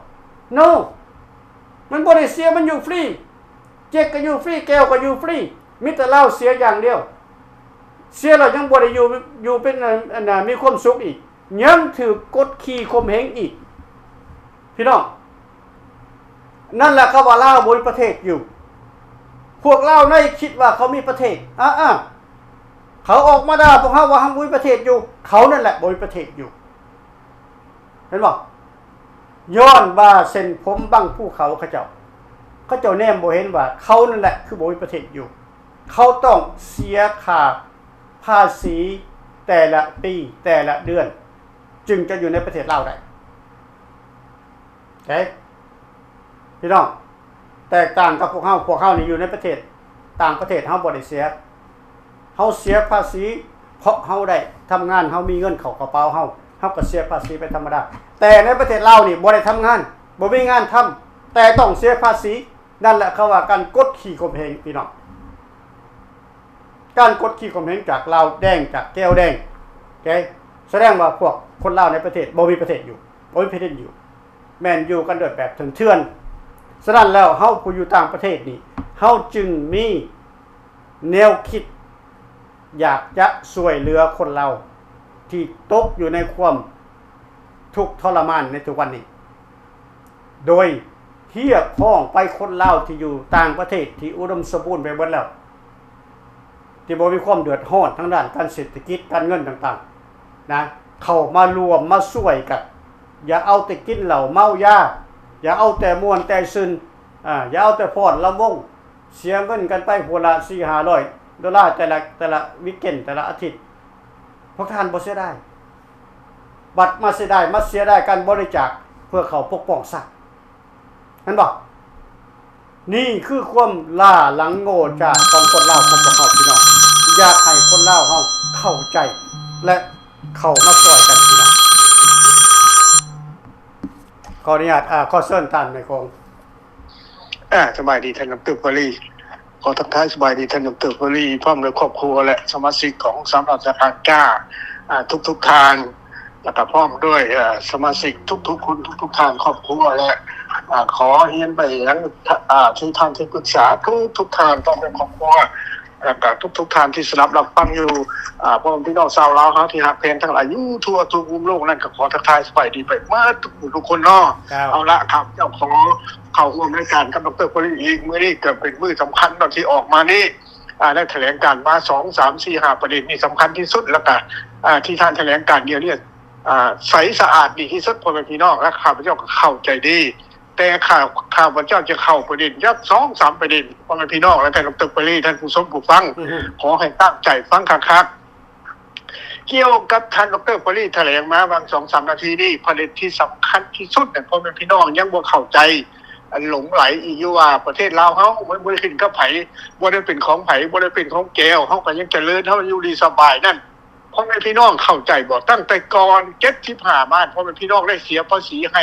No. ມັນບໍ່ໄດ້ເສຍ, ມັນຢູ່ຟຣີ. ເຈັກກໍຢູ່ຟຣີ, ແກ້ວກໍຢູ່ຟຣີ. ມີແຕ່ລາວເສຍຢ່າງດຽວ. ເສຍແລ້ວຍັງບໍ່ໄດ້ຢູ່, ຢູ່ເປັນ ອັນ ອັນ ມີຄວາມສຸກອີກ. ຍັງຖືກກົດຂີ່ຂົ່ມເຫງອີກ. ພີ່ນ້ອງ, ນັ້ນແຫຼະເຂົາວ່າລາວບໍ່ມີປະເທດຢູ່. ພວກລາວໃນຄິດວ່າເຂົາມີປະເທດ. ອາ ເຂົາອອກມາດ່າພວກເຮົາວ່າເຮົາບໍ່ມີປະເທດຢູ່. ເຂົານັ້ນແຫຼະບໍ່ມີປະເທດຢູ່. ເຫັນບໍ່? ຍ້ອນວ່າເສັ້ນຜົມບັງພູເຂົາ ເຂົາເຈົ້າ, ເຂົາເຈົ້າແນມບໍ່ເຫັນວ່າເຂົານັ້ນແຫຼະຄືບໍ່ມີປະເທດຢູ່. ເຂົາຕ້ອງເສຍຄ່າພາສີແຕ່ລະປີ, ແຕ່ລະເດືອນ, ຈຶ່ງຈະຢູ່ໃນປະເທດລາວໄດ້. ເອີ ພີ່ນ້ອງ, ແຕກຕ່າງກັບພວກເຮົາ. ພວກເຮົານີ້ຢູ່ໃນປະເທດ, ຕ່າງປະເທດເຮົາບໍ່ໄດ້ເສຍ. ເຮົາເສຍພາສີ ເພາະເຮົາໄດ້ທຳງານ, ເຮົາມີເງິນເຂົ້າກະເປົາເຮົາ, ເຮົາກໍເສຍພາສີໄປທຳມະດາ. ແຕ່ໃນປະເທດລາວນີ້ບໍ່ໄດ້ທຳງານ, ບໍ່ມີງານທຳ, ແຕ່ຕ້ອງເສຍພາສີ. ນັ້ນແຫຼະເຂົາວ່າການກົດຂີ່ຂົ່ມເຫງ ພີ່ນ້ອງ. ການກົດຂີ່ຂົ່ມເຫງຈາກລາວແດງ, ຈາກແກ້ວແດງ. ໂອເຄ? ສະແດງວ່າພວກຄົນລາວໃນປະເທດບໍ່ມີປະເທດຢູ່, ບໍ່ມີແຜ່ນດິນຢູ່. ແມ່ນຢູ່ກັນໂດຍແບບເຖື່ອນໆ. ສະນັ້ນແລ້ວ ເຮົາຜູ້ຢູ່ຕ່າງປະເທດນີ້ ເຮົາຈຶ່ງມີແນວຄິດຢາກຈະຊ່ວຍເຫຼືອຄົນລາວທີ່ຕົກຢູ່ໃນຄວາມທຸກທໍລະມານໃນທຸກວັນນີ້ ໂດຍຮຽກຮ້ອງໄປຄົນລາວທີ່ຢູ່ຕ່າງປະເທດທີ່ອຸດົມສົມບູນໄປເບິດແລ້ວ ທີ່ບໍ່ມີຄວາມເດືອດຮ້ອນທາງດ້ານການເສດຖະກິດ, ການເງິນຕ່າງໆນະ, ເຂົ້າມາລວມມາຊ່ວຍກັນ. ຢ່າເອົາແຕ່ກິນເຫຼົ້າເມົາຢາ, ຢ່າເອົາແຕ່ມ່ວນແຕ່ຊື່ນ, ອາ, ຢ່າເອົາແຕ່ຟ້ອນລຳວົງ, ເສຍເງິນກັນໄປຜູ້ລະສີ່ຫ້າຮ້ອຍໂດລາ ແຕ່ລະ, ແຕ່ລະວີກເກັນ, ແຕ່ລະອາທິດ. ພວກທ່ານບໍ່ເສຍດາຍ? ບັດມາເສຍດາຍ, ມາເສຍດາຍການບໍລິຈາກເພື່ອເຂົ້າປົກປ້ອງຊາດ. ເຫັນບໍ່? ນີ້ຄືຄວາມຫຼ້າຫຼັງໂງ່ຈ້າຂອງຄົນລາວຂອງພວກເຮົາ ພີ່ນ້ອງ. ຢາກໃຫ້ຄົນລາວເຮົາເຂົ້າໃຈ ແລະ ເຂົ້າມາຊ່ວຍກັນ ພີ່ນ້ອງ. ຂໍອະນຸຍາດ, ອາ, ຂໍເຊີນທ່ານນາຍກົງ. ອາ, ສະບາຍດີທ່ານດອກເຕີ ປະລີ. ຂໍທັກທາຍສະບາຍດີທ່ານດອກເຕີ ປະລີ ພ້ອມດ້ວຍຄອບຄົວ ແລະ ສະມາຊິກຂອງສາມາດສະພາກາ, ອາ, ທຸກໆທ່ານ. ແລ້ວກໍພ້ອມດ້ວຍ ເອີ ສະມາຊິກທຸກໆຄົນ ທຸກໆທ່ານ ຄອບຄົວ ແລະ ອາ ຂໍຮຽນໄປຍັງ ອາ ທີ່ທ່ານທີ່ປຶກສາທຸກໆທ່ານ ພ້ອມດ້ວຍຄອບຄົວ ແລ້ວກໍທຸກໆທ່ານທີ່ສະດັບຮັບຟັງຢູ່ ອາ ພໍ່ແມ່ພີ່ນ້ອງຊາວລາວເຮົາທີ່ຮັກແພງທັງຫຼາຍ ຢູ່ທົ່ວທຸກມຸມໂລກນັ້ນ ກໍຂໍທັກທາຍສະບາຍດີໄປໝົດທຸກຜູ້ທຸກຄົນເນາະ. ເຈົ້າ. ເອົາລະ ຂ້າພະເຈົ້າຂໍເຂົ້າຮ່ວມລາຍການກັບດອກເຕີ ປະລີອີກ. ມື້ນີ້ກໍເປັນມື້ສຳຄັນເນາະ ທີ່ອອກມານີ້ ອາ ໄດ້ຖະແຫຼງການມາ ສອງ ສາມ ສີ່ ຫ້າ ປະເດັນທີ່ສຳຄັນທີ່ສຸດ ແລ້ວກະ ອາ ທີ່ທ່ານຖະແຫຼງການດຽວນີ້ ອາ ໃສສະອາດດີທີ່ສຸດ ພໍ່ແມ່ພີ່ນ້ອງ ແລະ ຂ້າພະເຈົ້າກໍເຂົ້າໃຈດີ ແຕ່ຂ້າ ຂ້າພະເຈົ້າຈະເຂົ້າປະເດັນຈັກ ສອງ ສາມ ປະເດັນ ພໍ່ແມ່ພີ່ນ້ອງ ແລະ ທ່ານດອກເຕີ ປະລີ ທ່ານຜູ້ຊົມຜູ້ຟັງ ອືຮຶ ຂໍໃຫ້ຕັ້ງໃຈຟັງຄັກໆ. ກ່ຽວກັບທ່ານດອກເຕີ ປະລີ ຖະແຫຼງມາຫວ່າງ ສອງ ສາມ ນາທີນີ້ ປະເດັນທີ່ສຳຄັນທີ່ສຸດ ພໍ່ແມ່ພີ່ນ້ອງຍັງບໍ່ເຂົ້າໃຈ ອາ ຫຼົງໄຫຼອີກຢູ່ວ່າ ປະເທດລາວເຮົາມັນບໍ່ໄດ້ຂຶ້ນກັບໃຜ ບໍ່ໄດ້ເປັນຂອງໃຜ ບໍ່ໄດ້ເປັນຂອງແກວ ເຮົາກໍຍັງຈະເລີນ ເຮົາຢູ່ດີສະບາຍນັ້ນ ພໍ່ແມ່ພີ່ນ້ອງເຂົ້າໃຈບໍ່? ຕັ້ງແຕ່ກ່ອນເຈັດສິບຫ້າມາ ພໍ່ແມ່ພີ່ນ້ອງໄດ້ເສຍພາສີໄຮ່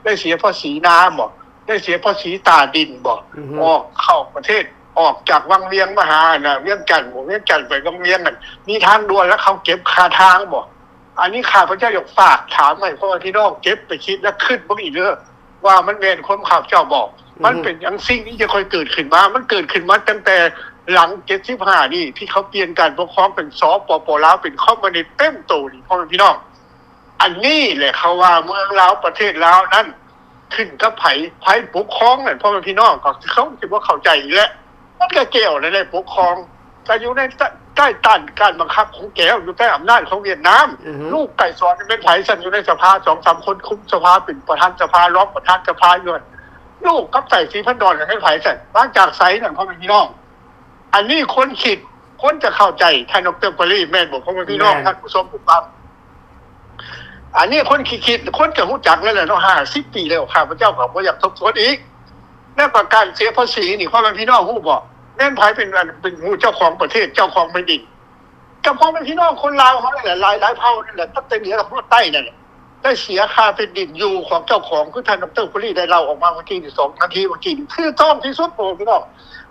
ໄດ້ເສຍພາສີນາບໍ່? ໄດ້ເສຍພາສີຕາດິນບໍ່? ອືຮຶ ອອກເຂົ້າປະເທດ ອອກຈາກວັງວຽງມາຫາ ອັນນ່າ ວຽງຈັນບໍ່? ວຽງຈັນໄປວັງວຽງນັ້ນ ມີທາງດ່ວນແລ້ວເຂົາເກັບຄ່າທາງບໍ່? ອັນນີ້ຂ້າພະເຈົ້າຢາກຝາກຖາມໃຫ້ພໍ່ແມ່ພີ່ນ້ອງເກັບໄປຄິດ ແລະ ຄິດເບິ່ງອີກເດີ້ ວ່າມັນແມ່ນຄວາມຂ້າພະເຈົ້າບໍ່? ອືຮຶ ມັນເປັນຫຍັງສິ່ງນີ້ຈະຄ່ອຍເກີດຂຶ້ນມາ? ມັນເກີດຂຶ້ນມາຕັ້ງແຕ່ຫຼັງເຈັດສິບຫ້ານີ້ ທີ່ເຂົາປ່ຽນການປົກຄອງເປັນ ສປປ ລາວ ເປັນຄອມມູນິດເຕັມໂຕນີ້ ພໍ່ແມ່ພີ່ນ້ອງ. ອັນນີ້ແຫຼະເຂົາວ່າເມືອງລາວ ປະເທດລາວນັ້ນ ຂຶ້ນກັບໃຜ ໃຜປົກຄອງນັ້ນ ພໍ່ແມ່ພີ່ນ້ອງ ກໍເຂົາຊິບໍ່ເຂົ້າໃຈອີກແຫຼະ. ມັນກໍແກວນັ້ນແຫຼະປົກຄອງ ກໍຢູ່ໃນໃຕ້ ໃຕ້ຕ້ານການບັງຄັບຂອງແກວ ຢູ່ໃຕ້ອຳນາດຂອງຫວຽດນາມ. ອືຮຶ ລູກໄກສອນແມ່ນໃຜຊັ້ນ? ຢູ່ໃນສະພາ ສອງສາມຄົນຄຸມສະພາ ເປັນປະທານສະພາ ຮອງປະທານສະພາຢູ່ຫັ້ນ. ລູກກັບໄຕສີພັນດອນແມ່ນໃຜຊັ້ນ? ມາຈາກໃສນັ້ນ ພໍ່ແມ່ພີ່ນ້ອງ? ອັນນີ້ຄວນຄິດ ຄວນຈະເຂົ້າໃຈ ທ່ານດອກເຕີ ປະລີ ແມ່ນບໍ່ ພໍ່ແມ່ພີ່ນ້ອງ ແມ່ນ ທ່ານຜູ້ຊົມຜູ້ຟັງ? ອັນນີ້ຄວນຄິດ ຄວນຈະຮູ້ຈັກແລ້ວແຫຼະເນາະ ຫ້າສິບປີແລ້ວ ຂ້າພະເຈົ້າກໍບໍ່ຢາກທົບທວນອີກ. ແລ້ວກໍການເສຍພາສີນີ້ ພໍ່ແມ່ພີ່ນ້ອງຮູ້ບໍ່? ແມ່ນໃຜເປັນ ອັນ ເປັນຜູ້ເຈົ້າຂອງປະເທດ ເຈົ້າຂອງແຜ່ນດິນ? ກໍພໍ່ແມ່ພີ່ນ້ອງຄົນລາວເຮົານັ້ນແຫຼະ ຫຼາຍ ຫຼາຍເຜົ່ານັ້ນແຫຼະ ຕັ້ງແຕ່ເໜືອຮອດໃຕ້ນັ້ນແຫຼະ. ໄດ້ເສຍຄ່າແຜ່ນດິນຢູ່ຂອງເຈົ້າຂອງ ຄືທ່ານ ດຣ. ພູລີ ໄດ້ເລົ່າອອກມາເມື່ອກີ້ນີ້ ສອງນາທີເມື່ອກີ້ນີ້ ຖືກຕ້ອງທີ່ສຸດ ພໍ່ແມ່ພີ່ນ້ອງ.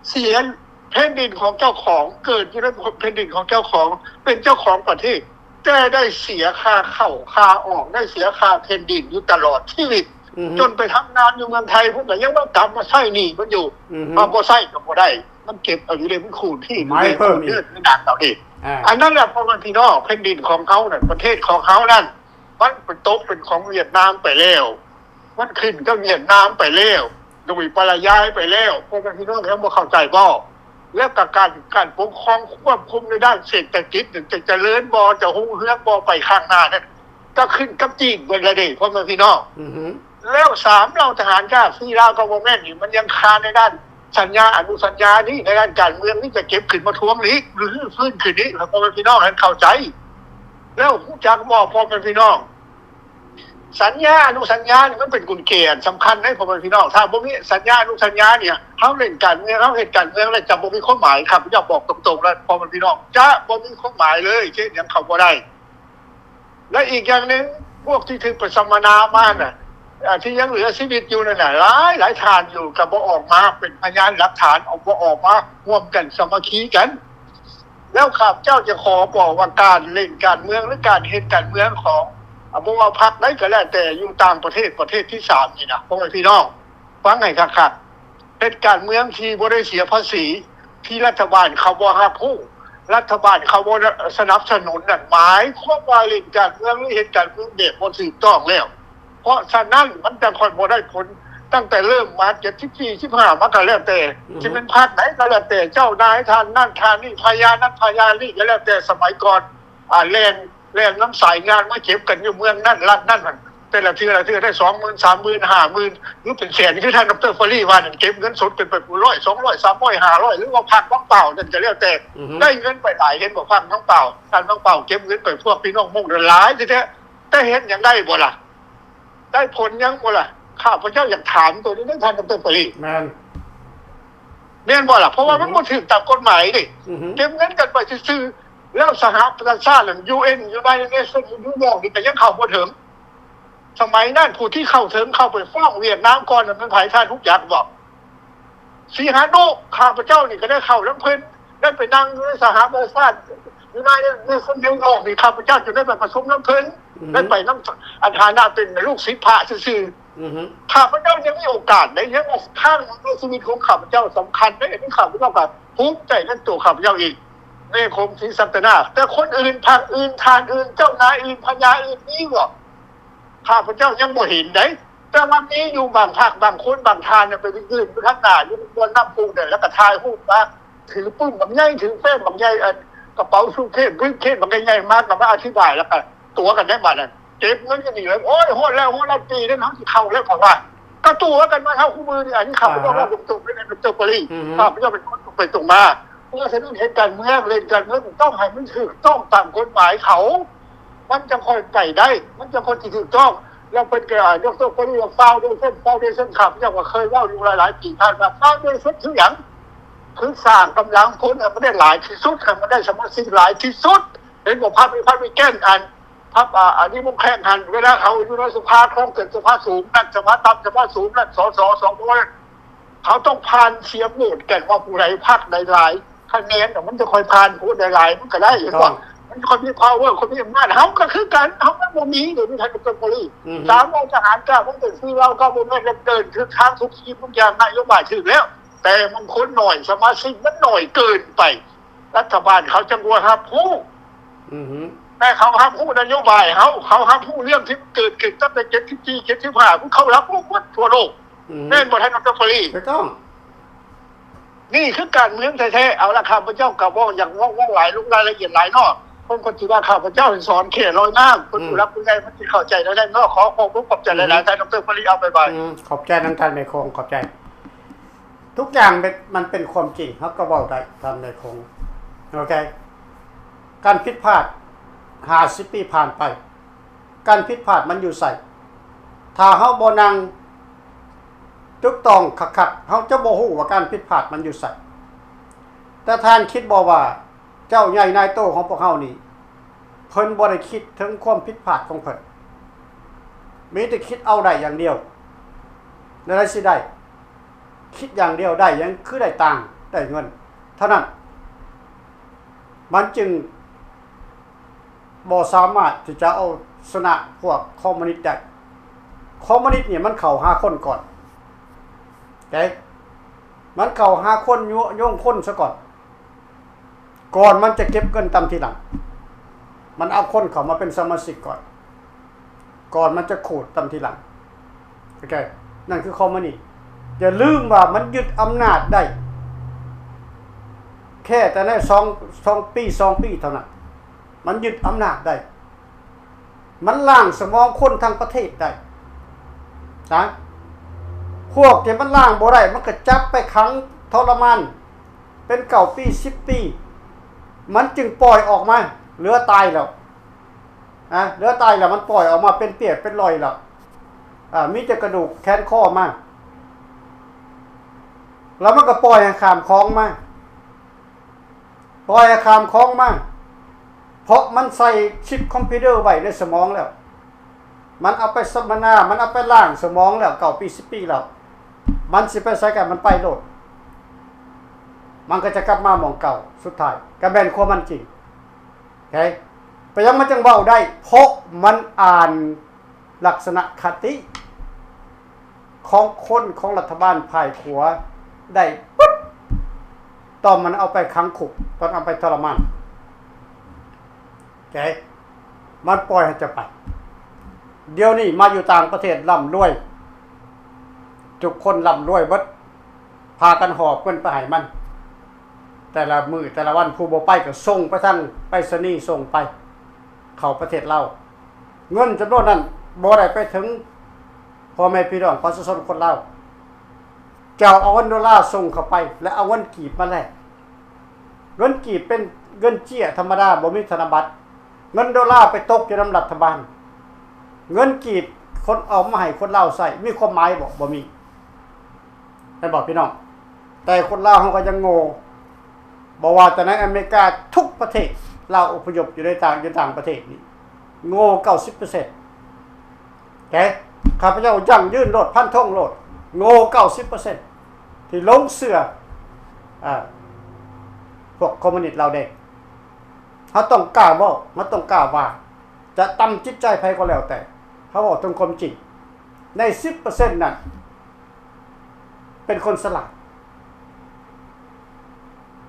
ເສຍແຜ່ນດິນຂອງເຈົ້າຂອງ ເກີດຢູ່ໃນແຜ່ນດິນຂອງເຈົ້າຂອງ ເປັນເຈົ້າຂອງປະເທດ ແຕ່ໄດ້ເສຍຄ່າເຂົ້າຄ່າອອກ ໄດ້ເສຍຄ່າແຜ່ນດິນຢູ່ຕະຫຼອດຊີວິດ ອືຮຶ ຈົນໄປທຳງານຢູ່ເມືອງໄທພຸ້ນ ກໍຍັງວ່າກັບມາໃຊ້ໜີ້ມັນຢູ່ ອືຮຶ ເອົາບໍ່ໃຊ້ກໍບໍ່ໄດ້ ມັນເກັບເອົາຢູ່ເດ້ ມັນຂູດຮີດຢູ່ເດ້ ຂູດເລືອດຢູ່ໜັງເອົາເດ້. ອາ ອັນນັ້ນແຫຼະ ພໍ່ແມ່ພີ່ນ້ອງ ແຜ່ນດິນຂອງເຮົານັ້ນ ປະເທດຂອງເຮົານັ້ນ ມັນໄປຕົກເປັນຂອງຫວຽດນາມໄປແລ້ວ ມັນຂຶ້ນກັບຫວຽດນາມໄປແລ້ວ ໂດຍປະລະຍາຍໄປແລ້ວ ພໍ່ແມ່ພີ່ນ້ອງຍັງບໍ່ເຂົ້າໃຈບໍ? ແລ້ວກໍການ ການປົກຄອງຄວບຄຸມໃນດ້ານເສດຖະກິດ ຈະຈະເລີນບໍ່ ຈະຮຸ່ງເຮືອງບໍ່ ໄປຂ້າງໜ້ານັ້ນ ກໍຂຶ້ນກັບຈີນເບິດລະເດ້ ພໍ່ແມ່ພີ່ນ້ອງ. ອືຮຶ ແລ້ວສາມ ເຫຼົ່າທະຫານກ້າ ສີ່ ລາວກໍບໍ່ແມ່ນນີ້ ມັນຍັງຄາໃນດ້ານສັນຍາອະນຸສັນຍານີ້ ໃນດ້ານການເມືອງນີ້ ຈະເກັບຂຶ້ນມາທວງອີກ ຫຼື ຟື້ນຄືນອີກ ໃຫ້ພໍ່ແມ່ພີ່ນ້ອງນັ້ນເຂົ້າໃຈ. ແລ້ວຮູ້ຈັກບໍ່ ພໍ່ແມ່ພີ່ນ້ອງ ສັນຍາອະນຸສັນຍານີ້ ມັນເປັນກຸນແຈອັນສຳຄັນເດ້ ພໍ່ແມ່ພີ່ນ້ອງ. ຖ້າບໍ່ມີສັນຍາອະນຸສັນຍານີ້ ເຮົາເລ່ນການເມືອງ ເຮົາເຮັດການເມືອງແລ້ວ ຈະບໍ່ມີຄວາມໝາຍ. ຂ້າພະເຈົ້າບອກຕົງໆ ແລ້ວ ພໍ່ແມ່ພີ່ນ້ອງ ຈະບໍ່ມີຄວາມໝາຍເລີຍ ເຮັດຫຍັງເຂົາບໍ່ໄດ້. ແລະ ອີກຢ່າງໜຶ່ງ ພວກທີ່ຖືກໄປສຳມະນາມານະ ອາ ທີ່ຍັງເຫຼືອຊີວິດຢູ່ນັ້ນນະ ຫຼາຍ ຫຼາຍທ່ານຢູ່ ກໍບໍ່ອອກມາເປັນພະຍານຫຼັກຖານ ອອກ ບໍ່ອອກມາຮ່ວມກັນສາມັກຄີກັນ. ແລ້ວຂ້າພະເຈົ້າຈະຂໍບອກວ່າ ການເລ່ນການເມືອງ ຫຼື ການເຮັດການເມືອງຂອງ ອາ ບໍ່ວ່າພັກໃດກໍແລ້ວແຕ່ ຢູ່ຕ່າງປະເທດ ປະເທດທີສາມນີ້ນະ ພໍ່ແມ່ພີ່ນ້ອງ ຟັງໃຫ້ຄັກໆ ເຮັດການເມືອງທີ່ບໍ່ໄດ້ເສຍພາສີ ທີ່ລັດຖະບານເຂົາບໍ່ຮັບຮູ້ ລັດຖະບານເຂົາບໍ່ສະໜັບສະໜູນນັ້ນ ໝາຍຄວາມວ່າເລ່ນການເມືອງ ຫຼື ເຮັດການເມືອງແບບບໍ່ຖືກຕ້ອງແລ້ວ. ເພາະສະນັ້ນ ມັນຈັ່ງຄ່ອຍບໍ່ໄດ້ຜົນ. ຕັ້ງແຕ່ເລີ່ມມາ ເຈັດສິບສີ່ ສິບຫ້າ ມາກໍແລ້ວແຕ່ ອືຮຶ ຊິແມ່ນພັກໃດກໍແລ້ວແຕ່ ເຈົ້ານາຍທ່ານນັ້ນທ່ານນີ້ ພະຍານັ້ນພະຍານີ້ກໍແລ້ວແຕ່ ສະໄໝກ່ອນ ອາ ແລ່ນ ແລ່ນນຳສາຍງານມາເກັບກັນຢູ່ເມືອງນັ້ນລັດນັ້ນ ແຕ່ລະເທື່ອລະເທື່ອໄດ້ສອງໝື່ນ ສາມໝື່ນ ຫ້າໝື່ນ ຫຼື ເປັນແສນ ຄືທ່ານ ດຣ. ຟຣຣີ ວ່ານັ້ນ ເກັບເງິນສົດກັນໄປ ຮ້ອຍ ສອງຮ້ອຍ ສາມຮ້ອຍ ຫ້າຮ້ອຍ ຫຼືວ່າພັກວັງເປົ່ານັ້ນກໍແລ້ວແຕ່ ອືຮຶ ໄດ້ເງິນໄປຫຼາຍ. ເຫັນບໍ່ ພັກວັງເປົ່າ ທ່ານວັງເປົ່າເກັບເງິນໄປພວກພີ່ນ້ອງມົ້ງນັ້ນຫຼາຍແທ້ໆ ແຕ່ເຮັດຫຍັງໄດ້ບໍ່ລະ? ໄດ້ຜົນຫຍັງບໍ່ລະ? ຂ້າພະເຈົ້າຢາກຖາມໂຕນີ້ເດີທ່ານ ດຣ. ຟຣຣີ. ແມ່ນ ແມ່ນບໍ່ລະ? ເພາະວ່າ ອືຮຶ ມັນບໍ່ຖືກຕາມກົດໝາຍເດ້ ອືຮຶ ເກັບເງິນກັນໄປຊື່ໆ ແລ້ວສະຫະປະຊາຊາດ ຢູເອັນ ຢູໄນເຕັດເນຊັ່ນ ນິວຢອກນີ້ກໍຍັງເຂົ້າບໍ່ເຖິງ. ສະໄໝນັ້ນຜູ້ທີ່ເຂົ້າເຖິງ ເຂົ້າໄປຟ້ອງຫວຽດນາມກ່ອນນັ້ນແມ່ນໃຜ ທ່ານຮູ້ຈັກບໍ່? ຊີຫາໂນ. ຂ້າພະເຈົ້ານີ້ກໍໄດ້ເຂົ້ານຳເພິ່ນ ໄດ້ໄປນັ່ງຢູ່ໃນສະຫະປະຊາຊາດ ຢູ່ໃນ ໃນ ໃນນິວຢອກນີ້ ຂ້າພະເຈົ້າຈະໄດ້ໄປປະຊຸມນຳເພິ່ນ ອືຮຶ ໄດ້ໄປນຳ ອັນຖານະເປັນລູກສິດພະຊື່ໆ. ອືຮຶ ຂ້າພະເຈົ້າຍັງມີໂອກາດໄດ້ ຍັງວ່າຄັ້ງໃນຊີວິດຂອງຂ້າພະເຈົ້າສຳຄັນເດ້. ອັນນີ້ຂ້າພະເຈົ້າກໍພູມໃຈໃນຕົວຂ້າພະເຈົ້າເອງ ໃນຂົງສີສັດຕະນາ. ແຕ່ຄົນອື່ນ ພັກອື່ນ ທ່ານອື່ນ ເຈົ້ານາຍອື່ນ ພະຍາອື່ນ ມີບໍ່? ຂ້າພະເຈົ້າຍັງບໍ່ເຫັນໃດ ແຕ່ວ່າມີຢູ່ບາງພັກ ບາງຄົນ ບາງທ່ານນະ ໄປຢືນຢູ່ທາງໜ້າ ຢູ່ບ່ອນນ້ຳພຸນັ້ນ ແລ້ວກໍຖ່າຍຮູບມາ ຖືປຶ້ມບັກໃຫຍ່ ຖືເຟມບັກໃຫຍ່ ອັນ ກະເປົາຊູດເຄສ ບຣີບເຄສບັກໃຫຍ່ໆ ມາ ກໍມາອະທິບາຍ ແລ້ວກໍຕົວະກັນໃນບາດນັ້ນ ເກັບເງິນກັນອີກແລ້ວ. ໂອ້ຍ ຮອດແລ້ວ ຮອດລະປີນັ້ນ ເຮົາຊິເຂົ້າແລ້ວ ເຂົາວ່າ ກໍຕົວະກັນມາເທົ່າຄູ່ມື້ນີ້. ອັນນີ້ຂ້າພະເຈົ້າເວົ້າຕົງໆ ເລີຍນະ ດຣ. ຟຣຣີ ອືຮຶ ຂ້າພະເຈົ້າເປັນຄົນຕົງໄປຕົງມາ. ເພາະສະນັ້ນ ເຮັດການເມືອງ ເຮັດການເມືອງ ຕ້ອງໃຫ້ມັນຖືກຕ້ອງຕາມກົດໝາຍເຂົາ ມັນຈັ່ງຄ່ອຍໄປໄດ້ ມັນຈັ່ງຄ່ອຍຊິຖືກຕ້ອງ. ແລ້ວເພິ່ນກໍ ອາ ຍົກຕົວຢ່າງ ຟາວເດເຊັ່ນ ຟາວເດເຊັ່ນ ຂ້າພະເຈົ້າກໍເຄີຍເວົ້າຢູ່ຫຼາຍໆປີຜ່ານມາ ຟາວເດເຊັ່ນຄືຫຍັງ? ຄືສ້າງກຳລັງຄົນໃຫ້ມັນໄດ້ຫຼາຍທີ່ສຸດ ໃຫ້ມັນໄດ້ສະມາຊິກຫຼາຍທີ່ສຸດ. ເຫັນບໍ່? ພັກ ພັກ Republican ອັນ ພັກ ອາ Democrat ຫັ້ນ ເວລາເຂົາຢູ່ໃນສະພາທ້ອງຖິ່ນ ສະພາສູງນັ້ນ ສະພາຕ່ຳ ສະພາສູງນັ້ນ ສສ ສວ ເຂົາຕ້ອງຜ່ານສຽງໂຫວດກັນວ່າຜູ້ໃດ ພັກໃດຫຼາຍຄະແນນ ມັນຈະຄ່ອຍຜ່ານ ໂຫວດໃດຫຼາຍມັນກໍໄດ້ ເຫັນບໍ່? ມັນຄ່ອຍມີ power ຄ່ອຍມີອຳນາດ. ເຮົາກໍຄືກັນ ເຮົາມັນບໍ່ມີ ດຽວນີ້ ທ່ານ ດຣ. ຟຣຣີ ອືຮຶ ສາມ ເຫຼົ່າທະຫານກ້າ ມັນເປັນຊື່ລາວ ກໍບໍ່ແມ່ນເດີນຖືກທາງທຸກສິ່ງທຸກຢ່າງ ນະໂຍບາຍຖືກແລ້ວ ແຕ່ມັນຄົນໜ້ອຍ ສະມາຊິກມັນໜ້ອຍເກີນໄປ ລັດຖະບານເຂົາຈັ່ງບໍ່ຮັບຮູ້. ອືຮຶ ແຕ່ເຂົາຮັບຮູ້ນະໂຍບາຍເຮົາ ເຂົາຮັບຮູ້ເລື່ອງທີ່ເກີດຂຶ້ນຕັ້ງແຕ່ເຈັດສິບສີ່ ເຈັດສິບຫ້າ ພວກເຂົາຮັບຮູ້ໝົດທົ່ວໂລກ. ອືຮຶ ແມ່ນບໍ່ທ່ານ ດຣ. ຟຣຣີ? ຖືກຕ້ອງ ນີ້ຄືການເມືອງແທ້ໆ. ເອົາລະ ຂ້າພະເຈົ້າກໍບໍ່ຢາກເວົ້າ ເວົ້າຫຼາຍ ລົງລາຍລະອຽດຫຼາຍເນາະ ເພິ່ນກໍຊິວ່າຂ້າພະເຈົ້າສອນແຄ່ລອຍນ້ຳ ເພິ່ນ ອືມ ຜູ້ຫຼັກຜູ້ໃຫຍ່ເພິ່ນຊິເຂົ້າໃຈແນວໃດເນາະ. ຂໍຂອບຄຸນຂອບໃຈຫຼາຍໆ ອືຮຶ ທ່ານ ດຣ. ຟຣຣີ ເອົາ ບາຍບາຍ. ອືມ ຂອບໃຈນຳທ່ານນາຍຂົງ ຂອບໃຈ. ທຸກຢ່າງມັນເປັນຄວາມຈິງ ເຮົາກໍເວົ້າໄດ້ ທ່ານນາຍຂົງ ໂອເຄ. ການຜິດພາດ ຫ້າສິບປີຜ່ານໄປ ການຜິດພາດມັນຢູ່ໃສ? ຖ້າເຮົາບໍ່ນັ່ງຕຶກຕອງຄັກໆ ເຮົາຈະບໍ່ຮູ້ວ່າການຜິດພາດມັນຢູ່ໃສ. ແຕ່ທ່ານຄິດບໍ່ວ່າເຈົ້າໃຫຍ່ນາຍໂຕຂອງພວກເຮົານີ້ ເພິ່ນບໍ່ໄດ້ຄິດເຖິງຄວາມຜິດພາດຂອງເພິ່ນ? ມີແຕ່ຄິດເອົາໄດ້ຢ່າງດຽວ. ແນວໃດຊິໄດ້? ຄິດຢ່າງດຽວໄດ້ຫຍັງ? ຄືໄດ້ຕັງໄດ້ເງິນເທົ່ານັ້ນ. ມັນຈຶ່ງບໍ່ສາມາດທີ່ຈະເອົາຊະນະພວກຄອມມູນິດໄດ້. ຄອມມູນິດນີ້ມັນເຂົ້າຫາຄົນກ່ອນ ເດ້ ມັນເຂົ້າຫາຄົນ ຍຸຍົງຄົນຊະກ່ອນ. ກ່ອນມັນຈະເກັບເງິນຕາມທີຫຼັງ, ມັນເອົາຄົນເຂົ້າມາເປັນສະມາຊິກກ່ອນ, ກ່ອນມັນຈະຂູດຕາມທີຫຼັງ. ໂອເຄ ນັ້ນຄືຄອມມານີ. ຢ່າລືມວ່າມັນຍຶດອຳນາດໄດ້ ແຄ່ແຕ່ໃນສອງ ສອງປີ ສອງປີເທົ່ານັ້ນ, ມັນຍຶດອຳນາດໄດ້. ມັນລ້າງສະໝອງຄົນທັງປະເທດໄດ້ນະ. ພວກທີ່ມັນລ້າງບໍ່ໄດ້ ມັນກໍຈັບໄປຂັງທໍລະມານເປັນເກົ້າປີ ສິບປີ ມັນຈຶ່ງປ່ອຍອອກມາ. ເຫຼືອຕາຍແລ້ວນະ, ເຫຼືອຕາຍແລ້ວມັນປ່ອຍອອກມາເປັນປຽກເປັນລອຍແລ້ວ. ອາ ມີແຕ່ກະດູກແຂນຄໍມາ, ແລ້ວມັນກໍປ່ອຍໃຫ້ຂ້າມຂອງມາ. ປ່ອຍໃຫ້ຂ້າມຂອງມາ ເພາະມັນໃສ່ຊິບຄອມພິວເຕີໄວ້ໃນສະໝອງແລ້ວ, ມັນເອົາໄປສຳມະນາ, ມັນເອົາໄປລ້າງສະໝອງແລ້ວ ເກົ້າປີ ສິບປີແລ້ວ, ມັນຊິໄປໃສກໍມັນໄປໂລດ, ມັນກໍຈະກັບມາໝ່ອງເກົ່າ. ສຸດທ້າຍກໍແມ່ນຄວາມມັນຈິງ. ໂອເຄ ເປັນຫຍັງມັນຈຶ່ງເວົ້າໄດ້? ເພາະມັນອ່ານ ລັກສະນະຄະຕິຂອງຄົນຂອງລັດຖະບານຝ່າຍຂວາໄດ້ປຶບ ຕອນມັນເອົາໄປຂັງຄຸກ, ຕອນເອົາໄປທໍລະມານ, ເອີ ມັນປ່ອຍໃຫ້ຈະໄປ. ດຽວນີ້ມາຢູ່ຕ່າງປະເທດ ລ່ຳລວຍ, ທຸກຄົນລ່ຳລວຍເບິດ, ພາກັນຫອບເງິນໄປໃຫ້ມັນ ແຕ່ລະມື້ແຕ່ລະວັນ. ຜູ້ບໍ່ໄປກໍສົ່ງໄປທາງໄປສະນີ, ສົ່ງໄປເຂົ້າປະເທດລາວ. ເງິນຈຳນວນນັ້ນບໍ່ໄດ້ໄປເຖິງພໍ່ແມ່ພີ່ນ້ອງປະຊາຊົນຄົນລາວ. ເຈົ້າເອົາເງິນໂດລາສົ່ງເຂົ້າໄປ ແລະ ເອົາເງິນກີບມາແລກ. ເງິນກີບເປັນເງິນເຈ້ຍທຳມະດາ, ບໍ່ມີທະນະບັດ. ເງິນໂດລາໄປຕົກຢູ່ນຳລັດຖະບານ. ເງິນກີບຄົນເອົາມາໃຫ້ຄົນລາວໃຊ້ ມີຄວາມໝາຍບໍ່? ບໍ່ມີ. ແມ່ນບໍ່ພີ່ນ້ອງ? ແຕ່ຄົນລາວເຮົາກໍຍັງໂງ່, ບໍ່ວ່າແຕ່ໃນອາເມລິກາ, ທຸກປະເທດ, ລາວອົບພະຍົບຢູ່ໃນຕ່າງ, ຢູ່ຕ່າງປະເທດນີ້ ໂງ່ເກົ້າສິບເປີເຊັນ. ແຕ່ຂ້າພະເຈົ້າຢັ້ງຢືນໂລດ, ຟັນທົງໂລດ, ໂງ່ເກົ້າສິບເປີເຊັນ ທີ່ຫຼົງເຊື່ອ, ອາ, ພວກຄອມມູນິດລາວແດງ. ເຮົາຕ້ອງກ້າເວົ້າ, ເຮົາຕ້ອງກ້າວ່າ, ຈະຕຳຈິດໃຈໃຜກໍແລ້ວແຕ່, ເຮົາເວົ້າເຖິງຄວາມຈິງ. ໃນສິບເປີເຊັນນັ້ນ ເປັນຄົນສະຫຼາດ,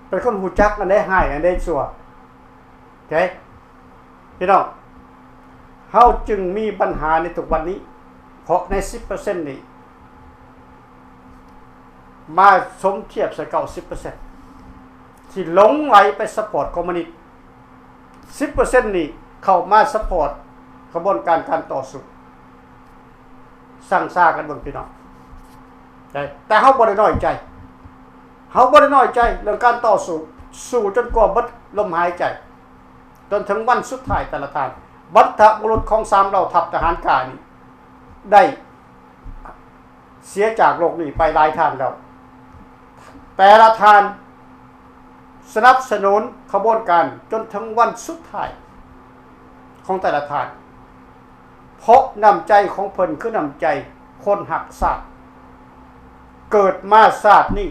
ເປັນຄົນຮູ້ຈັກອັນໃດຮ້າຍ ອັນໃດຊົ່ວ. ໂອເຄ ພີ່ນ້ອງ, ເຮົາຈຶ່ງມີບັນຫາໃນທຸກວັນນີ້, ເພາະໃນສິບເປີເຊັນນີ້ ມາສົມທຽບໃສ່ເກົ້າສິບເປີເຊັນ ທີ່ຫຼົງໄຫຼໄປຊັບພອດຄອມມູນິດ. ສິບເປີເຊັນນີ້ເຂົ້າມາຊັບພອດຂະບວນການການຕໍ່ສູ້. ຊັ່ງຊາກັນເບິ່ງ ພີ່ນ້ອງ, ແຕ່ເຮົາບໍ່ໄດ້ນ້ອຍໃຈ, ເຮົາບໍ່ໄດ້ນ້ອຍໃຈເລື່ອງການຕໍ່ສູ້, ສູ້ຈົນກວ່າເບິດລົມຫາຍໃຈ, ຈົນເຖິງວັນສຸດທ້າຍແຕ່ລະທ່ານ. ບັນພະບຸລຸດຂອງສາມເຫຼົ່າທັບທະຫານກ້ານີ້ ໄດ້ເສຍຈາກໂລກນີ້ໄປຫຼາຍທ່ານແລ້ວ. ແຕ່ລະທ່ານສະໜັບສະໜູນຂະບວນການຈົນເຖິງວັນສຸດທ້າຍຂອງແຕ່ລະທ່ານ, ເພາະນ້ຳໃຈຂອງເພິ່ນຄືນ້ຳໃຈຄົນຮັກຊາດ. ເກີດມາຊາດນີ້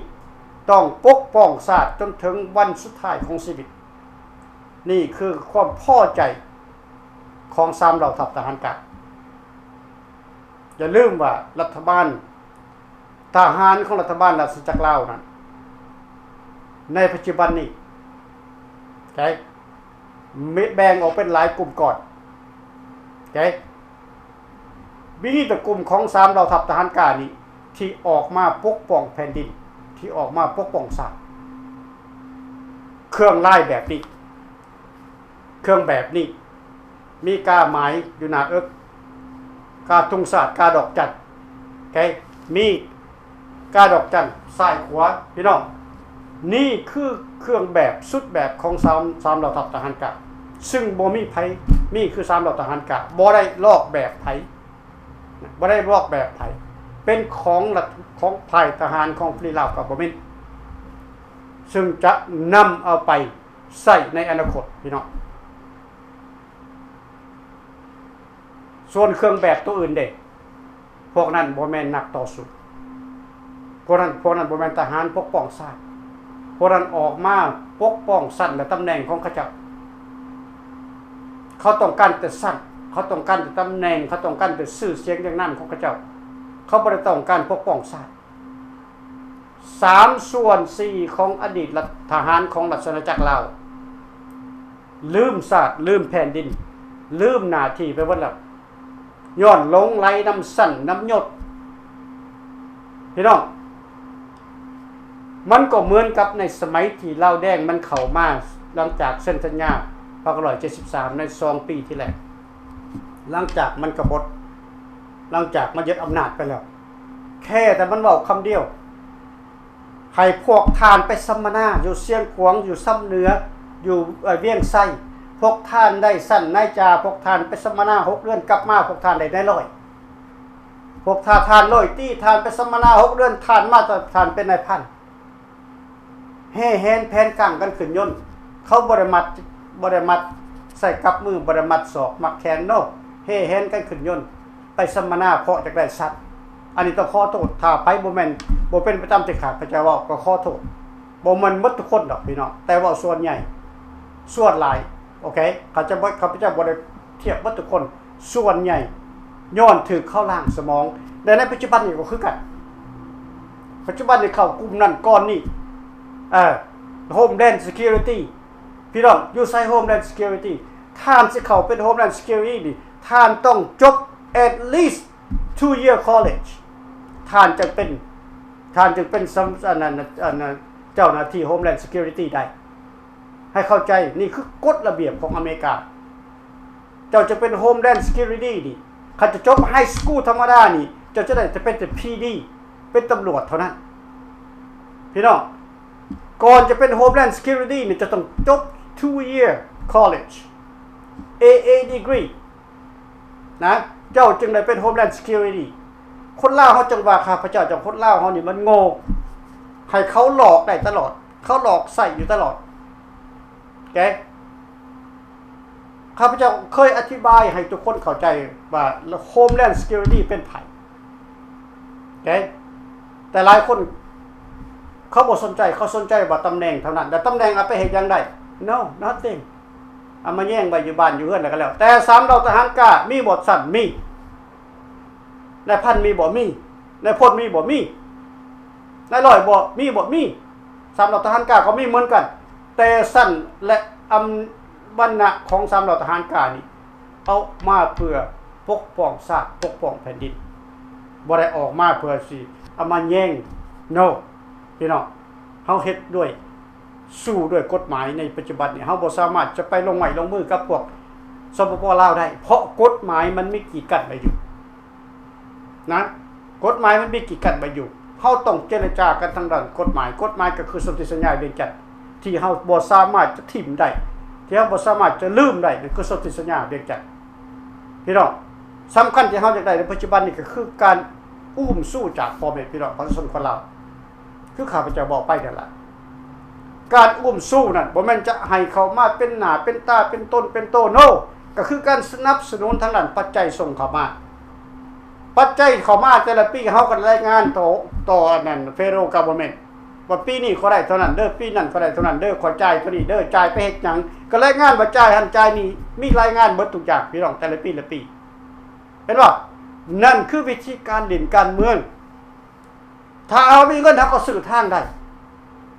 ຕ້ອງປົກປ້ອງຊາດຈົນເຖິງວັນສຸດທ້າຍຂອງຊີວິດ. ນີ້ຄືຄວາມພໍໃຈຂອງສາມເຫຼົ່າທັບທະຫານກ້າ. ຢ່າລືມວ່າລັດຖະບານ, ທະຫານຂອງລັດຖະບານລາຊະອານາຈັກລາວນັ້ນ ໃນປັດຈຸບັນນີ້ ໃຈ ມີ ແບ່ງອອກເປັນຫຼາຍກຸ່ມກ້ອນ ໃຈ ມີແຕ່ກຸ່ມຂອງສາມເຫຼົ່າທັບທະຫານກ້ານີ້ ທີ່ອອກມາປົກປ້ອງແຜ່ນດິນ, ທີ່ອອກມາປົກປ້ອງຊາດ. ເຄື່ອງລາຍແບບນີ້, ເຄື່ອງແບບນີ້ ມີກາໝາຍຢູ່ໜ້າເອິກ, ກາທຸງຊາດ, ກາດອກຈັນ, ໂອເຄ, ມີກາດອກຈັນຊ້າຍຂວາ, ພີ່ນ້ອງ. ນີ້ຄືເຄື່ອງແບບ, ຊຸດແບບຂອງສາມ, ສາມເຫຼົ່າທັບທະຫານກ້າ, ຊຶ່ງບໍ່ມີໃຜມີຄືສາມເຫຼົ່າທະຫານກ້າ, ບໍ່ໄດ້ລອກແບບໃຜ, ບໍ່ໄດ້ລອກແບບໃຜ, ເປັນຂອງລັດ, ຂອງຝ່າຍທະຫານຂອງພວກລາວກໍບໍ່ແມ່ນ, ຊຶ່ງຈະນຳເອົາໄປ ໃຊ້ໃນອະນາຄົດ ພີ່ນ້ອງ. ສ່ວນເຄື່ອງແບບໂຕອື່ນເດ? ພວກນັ້ນບໍ່ແມ່ນນັກຕໍ່ສູ້. ພວກນັ້ນ, ພວກນັ້ນບໍ່ແມ່ນທະຫານປົກປ້ອງຊາດ. ພວກນັ້ນອອກມາປົກປ້ອງຊັ້ນ ແລະ ຕຳແໜ່ງຂອງເຂົາເຈົ້າ. ເຂົາຕ້ອງການແຕ່ຊັ້ນ, ເຂົາຕ້ອງການແຕ່ຕຳແໜ່ງ, ເຂົາຕ້ອງການແຕ່ຊື່ສຽງຮຽງນາມຂອງເຂົາເຈົ້າ. ເຂົາບໍ່ໄດ້ຕ້ອງການປົກປ້ອງຊາດ. ສາມສ່ວນສີ່ຂອງອະດີດລັດ ທະຫານຂອງລາຊະອານາຈັກລາວ ລືມຊາດ, ລືມແຜ່ນດິນ, ລືມໜ້າທີ່ໄປເບິດແລ້ວ. ຍ້ອນຫຼົງໄຫຼນຳຊັ້ນນຳຍົດ. ພີ່ນ້ອງ, ມັນກໍເໝືອນກັບໃນສະໄໝທີ່ລາວແດງມັນເຂົ້າມາ ຫຼັງຈາກເຊັນສັນຍາພັນເກົ້າຮ້ອຍເຈັດສິບສາມ ໃນສອງປີທີ່ແລ້ວ, ຫຼັງຈາກມັນກະບົດ, ຫຼັງຈາກມັນຍຶດອຳນາດໄປແລ້ວ, ແຄ່ແຕ່ມັນເວົ້າຄຳດຽວ, ໃຫ້ພວກທ່ານໄປສຳມະນາຢູ່ຊຽງຂວາງ, ຢູ່ຊຳເໜືອ, ຢູ່ ເອີ ວຽງໄຊ. ພວກທ່ານໄດ້ຊັ້ນນາຍຈ່າ, ພວກທ່ານໄປສຳມະນາຫົກເດືອນ, ກັບມາພວກທ່ານໄດ້ນາຍຮ້ອຍ. ພວກທ່ານ ທ່ານຮ້ອຍຕີ, ທ່ານໄປສຳມະນາຫົກເດືອນ, ທ່ານມາ, ທ່ານເປັນນາຍພັນ. ແຫ່ແຫນແຜນກາງກັນຂຶ້ນຍົນ, ເຂົາບໍ່ໄດ້ມັດ, ບໍ່ໄດ້ມັດໃສ່ກັບມື, ບໍ່ໄດ້ມັດສອກມັດແຂນ, no. ແຫ່ແຫນກັນຂຶ້ນຍົນ. ໄປສຳມະນາເພາະຢາກໄດ້ຊັດ. ອັນນີ້ຕ້ອງຂໍໂທດ, ຖ້າໃຜບໍ່ແມ່ນ, ບໍ່ເປັນໄປຕາມທີ່ຂ້າພະເຈົ້າເວົ້າ, ກໍຂໍໂທດ. ບໍ່ແມ່ນໝົດທຸກຄົນດອກພີ່ນ້ອງ, ແຕ່ເວົ້າສ່ວນໃຫຍ່, ສ່ວນຫຼາຍ, ໂອເຄ? ຂ້າພະເຈົ້າບໍ່, ຂ້າພະເຈົ້າບໍ່ໄດ້ທຽບໝົດທຸກຄົນ, ສ່ວນໃຫຍ່ຍ້ອນຖືກເຂົາລ້າງສະໝອງ. ແລະ ໃນປັດຈຸບັນນີ້ກໍຄືກັນ, ປັດຈຸບັນນີ້ເຂົ້າກຸ່ມນັ້ນກ່ອນນີ້, ເອີ, Homeland Security. ພີ່ນ້ອງ, ຢູ່ໃສ Homeland Security? ທ່ານຊິເຂົ້າເປັນ Homeland Security ນີ້, ທ່ານຕ້ອງຈົບ at least two year college. ທ່ານຈຶ່ງເປັນ, ທ່ານຈຶ່ງເປັນສຳ, ອັນນັ້ນ, ອັນນັ້ນ, ເຈົ້າໜ້າທີ່ Homeland Security ໄດ້. ໃຫ້ເຂົ້າໃຈ, ນີ້ຄືກົດລະບຽບຂອງອາເມລິກາ. ເຈົ້າຈະເປັນ Homeland Security ນີ້, ຄັນຈະຈົບ High School ທຳມະດານີ້, ເຈົ້າຈະໄດ້ແຕ່ເປັນແຕ່ PD, ເປັນຕຳຫຼວດເທົ່ານັ້ນ. ພີ່ນ້ອງ, ກ່ອນຈະເປັນ Homeland Security ນີ້, ເຈົ້າຕ້ອງຈົບ two year college, double degree ນະ, ເຈົ້າຈຶ່ງໄດ້ເປັນ Homeland Security. ຄົນລາວເຮົາຈັ່ງວ່າ, ຂ້າພະເຈົ້າຈັ່ງ, ຄົນລາວເຮົານີ້ມັນໂງ່, ໃຫ້ເຂົາຫຼອກໄດ້ຕະຫຼອດ, ເຂົາຫຼອກໃຊ້ຢູ່ຕະຫຼອດ. ໂອເຄ? ຂ້າພະເຈົ້າເຄີຍອະທິບາຍໃຫ້ທຸກຄົນເຂົ້າໃຈວ່າ Homeland Security ເປັນໃຜ. ໂອເຄ? ແຕ່ຫຼາຍຄົນເຂົາບໍ່ສົນໃຈ, ເຂົາສົນໃຈວ່າຕຳແໜ່ງເທົ່ານັ້ນ. ແຕ່ຕຳແໜ່ງເອົາໄປເຮັດຫຍັງໄດ້? No, nothing. ເອົາມາແຍງໄວ້ຢູ່ບ້ານຢູ່ເຮືອນແລ້ວກໍແລ້ວ. ແຕ່ສາມເຫຼົ່າທະຫານກ້າມີບໍ່? ຊັ້ນມີ. ນາຍພັນມີບໍ່? ມີ. ນາຍພົນມີບໍ່? ມີ. ນາຍຮ້ອຍບໍ່? ມີບໍ່? ມີ. ສາມເຫຼົ່າທະຫານກ້າກໍມີເໝືອນກັນ, ແຕ່ຊັ້ນ ແລະ ອຳວັນນະຂອງສາມເຫຼົ່າທະຫານກ້ານີ້ ອອກມາເພື່ອປົກປ້ອງຊາດ, ປົກປ້ອງແຜ່ນດິນ, ບໍ່ໄດ້ອອກມາເພື່ອຊິເອົາມາແຍ່ງ. No ພີ່ນ້ອງ, ເຮົາເຮັດດ້ວຍ, ສູ້ດ້ວຍກົດໝາຍໃນປັດຈຸບັນນີ້. ເຮົາບໍ່ສາມາດຈະໄປລົງໄມ້ລົງມືກັບພວກ ສປປ ລາວ ໄດ້, ເພາະກົດໝາຍມັນມີກີດກັ້ນໄວ້ຢູ່. ນະ, ກົດໝາຍມັນມີກີດກັ້ນໄວ້ຢູ່. ເຮົາຕ້ອງເຈລະຈາກັນທາງດ້ານກົດໝາຍ. ກົດໝາຍກໍຄືສົນທິສັນຍາວຽງຈັນ ທີ່ເຮົາບໍ່ສາມາດຈະຖິ້ມໄດ້, ທີ່ເຮົາບໍ່ສາມາດຈະລືມໄດ້, ນັ້ນຄືສົນທິສັນຍາວຽງຈັນ. ພີ່ນ້ອງ, ສຳຄັນທີ່ເຮົາຢາກໄດ້ໃນປັດຈຸບັນນີ້ ກໍຄືການອຸ້ມຊູຈາກພໍ່ແມ່ພີ່ນ້ອງປະຊາຊົນຄົນລາວ. ຄືຂ້າພະເຈົ້າເວົ້າໄປນັ້ນລະ, ການອຸ້ມຊູນັ້ນ ບໍ່ແມ່ນຈະໃຫ້ເຂົ້າມາເປັນໜ້າເປັນຕາ ເປັນຕົນເປັນໂຕ. No, ກໍຄືການສະໜັບສະໜູນທາງດ້ານປັດໄຈສົ່ງເຂົ້າມາ. ປັດໄຈເຂົ້າມາແຕ່ລະປີ ເຮົາກໍລາຍງານຕໍ່, ຕໍ່ອັນນັ້ນ Federal Government ວ່າປີນີ້ຂ້ອຍໄດ້ເທົ່ານັ້ນເດີ້, ປີນັ້ນຂ້ອຍໄດ້ເທົ່ານັ້ນເດີ້, ຂ້ອຍຈ່າຍເທົ່ານີ້ເດີ້, ຈ່າຍໄປເຮັດຫຍັງ, ກໍລາຍງານວ່າຈ່າຍຫັ້ນຈ່າຍນີ້, ມີລາຍງານເບິດທຸກຢ່າງ ພີ່ນ້ອງ, ແຕ່ລະປີລະປີ. ເຫັນບໍ່? ນັ້ນຄືວິທີການຫຼິ້ນການເມືອງ. ຖ້າເຮົາມີເງິນ ເຮົາກໍຊື້ທາງໄດ້,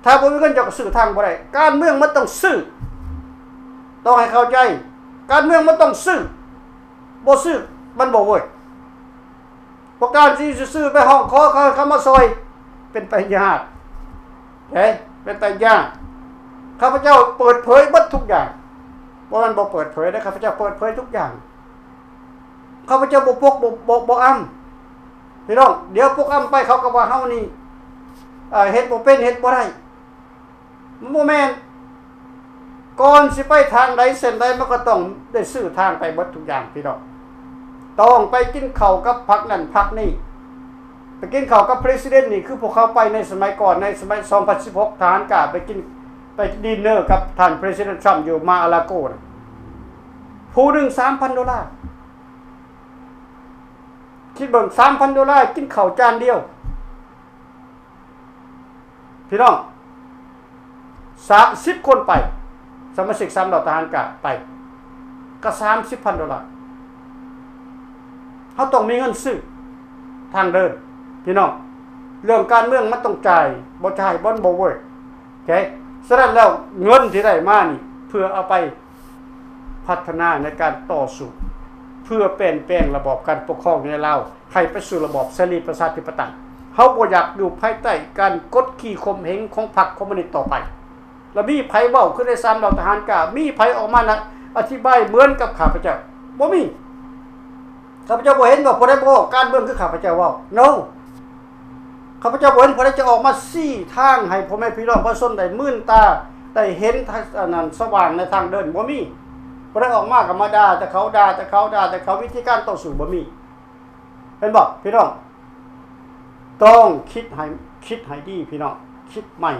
ຖ້າບໍ່ມີເງິນ ເຈົ້າກໍຊື້ທາງບໍ່ໄດ້. ການເມືອງມັນຕ້ອງຊື້, ຕ້ອງໃຫ້ເຂົ້າໃຈ, ການເມືອງມັນຕ້ອງຊື້, ບໍ່ຊື້ມັນບໍ່ເວີກ. ພວກທ່ານຊິຊື່ໆ ໄປຮ້ອງຂໍເຂົາ ເຂົາມາຊ່ອຍ, ເປັນໄປຍາກເດ້, ເປັນໄປຍາກ. ຂ້າພະເຈົ້າເປີດເຜີຍເບິດທຸກຢ່າງ, ບໍ່ແມ່ນບໍ່ເປີດເຜີຍເດ້, ຂ້າພະເຈົ້າເປີດເຜີຍທຸກຢ່າງ. ຂ້າພະເຈົ້າບໍ່ປົກ ບໍ່ ບໍ່ ບໍ່ອຳ ພີ່ນ້ອງ. ດຽວປົກອຳໄປ ເຂົາກໍວ່າເຮົານີ້ ເອີ ເຮັດບໍ່ເປັນ ເຮັດບໍ່ໄດ້. ມັນບໍ່ແມ່ນ. ກ່ອນຊິໄປທາງໃດເສັ້ນໃດ ມັນກໍຕ້ອງໄດ້ຊື້ທາງໄປເບິດທຸກຢ່າງ ພີ່ນ້ອງ. ຕ້ອງໄປກິນເຂົ້າກັບພັກນັ້ນພັກນີ້, ໄປກິນເຂົ້າກັບ President ນີ້ ຄືພວກເຂົາໄປໃນສະໄໝກ່ອນ, ໃນສະໄໝສອງພັນສິບຫົກ ທະຫານກ້າໄປກິນ, ໄປດິນເນີກັບທ່ານ President Trump ຢູ່ Mar-a-Lago ນະ, ຜູ້ໜຶ່ງສາມພັນໂດລາ. ຄິດເບິ່ງ ສາມພັນໂດລາ ກິນເຂົ້າຈານດຽວ ພີ່ນ້ອງ ສາມ ສິບຄົນໄປ ສະມາຊິກສາມເຫຼົ່າທະຫານກາໄປ ກໍສາມສິບພັນໂດລາ. ເຮົາຕ້ອງມີເງິນຊື້ທາງເດີນ ພີ່ນ້ອງ. ເລື່ອງການເມືອງມັນຕ້ອງຈ່າຍ ບໍ່ຈ່າຍມັນບໍ່ເວີກ. ໂອເຄ ສະນັ້ນແລ້ວ ເງິນທີ່ໄດ້ມານີ້ ເພື່ອເອົາໄປພັດທະນາໃນການຕໍ່ສູ້ ເພື່ອປ່ຽນແປງລະບອບການປົກຄອງໃນລາວ ໃຫ້ໄປສູ່ລະບອບເສລີປະຊາທິປະໄຕ. ເຮົາບໍ່ຢາກຢູ່ພາຍໃຕ້ການກົດຂີ່ຂົ່ມເຫງຂອງພັກຄອມມູນິດຕໍ່ໄປ. ແລ້ວມີໃຜເວົ້າຄືໄດ້ສາມເຫຼົ່າທະຫານກ້າ? ມີໃຜອອກມານະ ອະທິບາຍເໝືອນກັບຂ້າພະເຈົ້າ? ບໍ່ມີ. ຂ້າພະເຈົ້າບໍ່ເຫັນວ່າຜູ້ໃດບໍ່ເວົ້າການເມືອງຄືຂ້າພະເຈົ້າເວົ້າ. No. ຂ້າພະເຈົ້າບໍ່ເຫັນຜູ້ໃດຈະອອກມາຊີ້ທາງໃຫ້ພໍ່ແມ່ພີ່ນ້ອງປະຊາຊົນໄດ້ມື່ນຕາ ໄດ້ເຫັນທາງ ອັນນັ້ນ ສະຫວ່າງໃນທາງເດີນ ບໍ່ມີ. ຜູ້ໃດອອກມາກໍມາດ່າແຕ່ເຂົາ ດ່າແຕ່ເຂົາ ດ່າແຕ່ເຂົາ ວິທີການຕໍ່ສູ້ບໍ່ມີ. ເຫັນບໍ່ພີ່ນ້ອງ? ຕ້ອງຄິດໃຫ້ ຄິດໃຫ້ດີພີ່ນ້ອງ ຄິດໃໝ່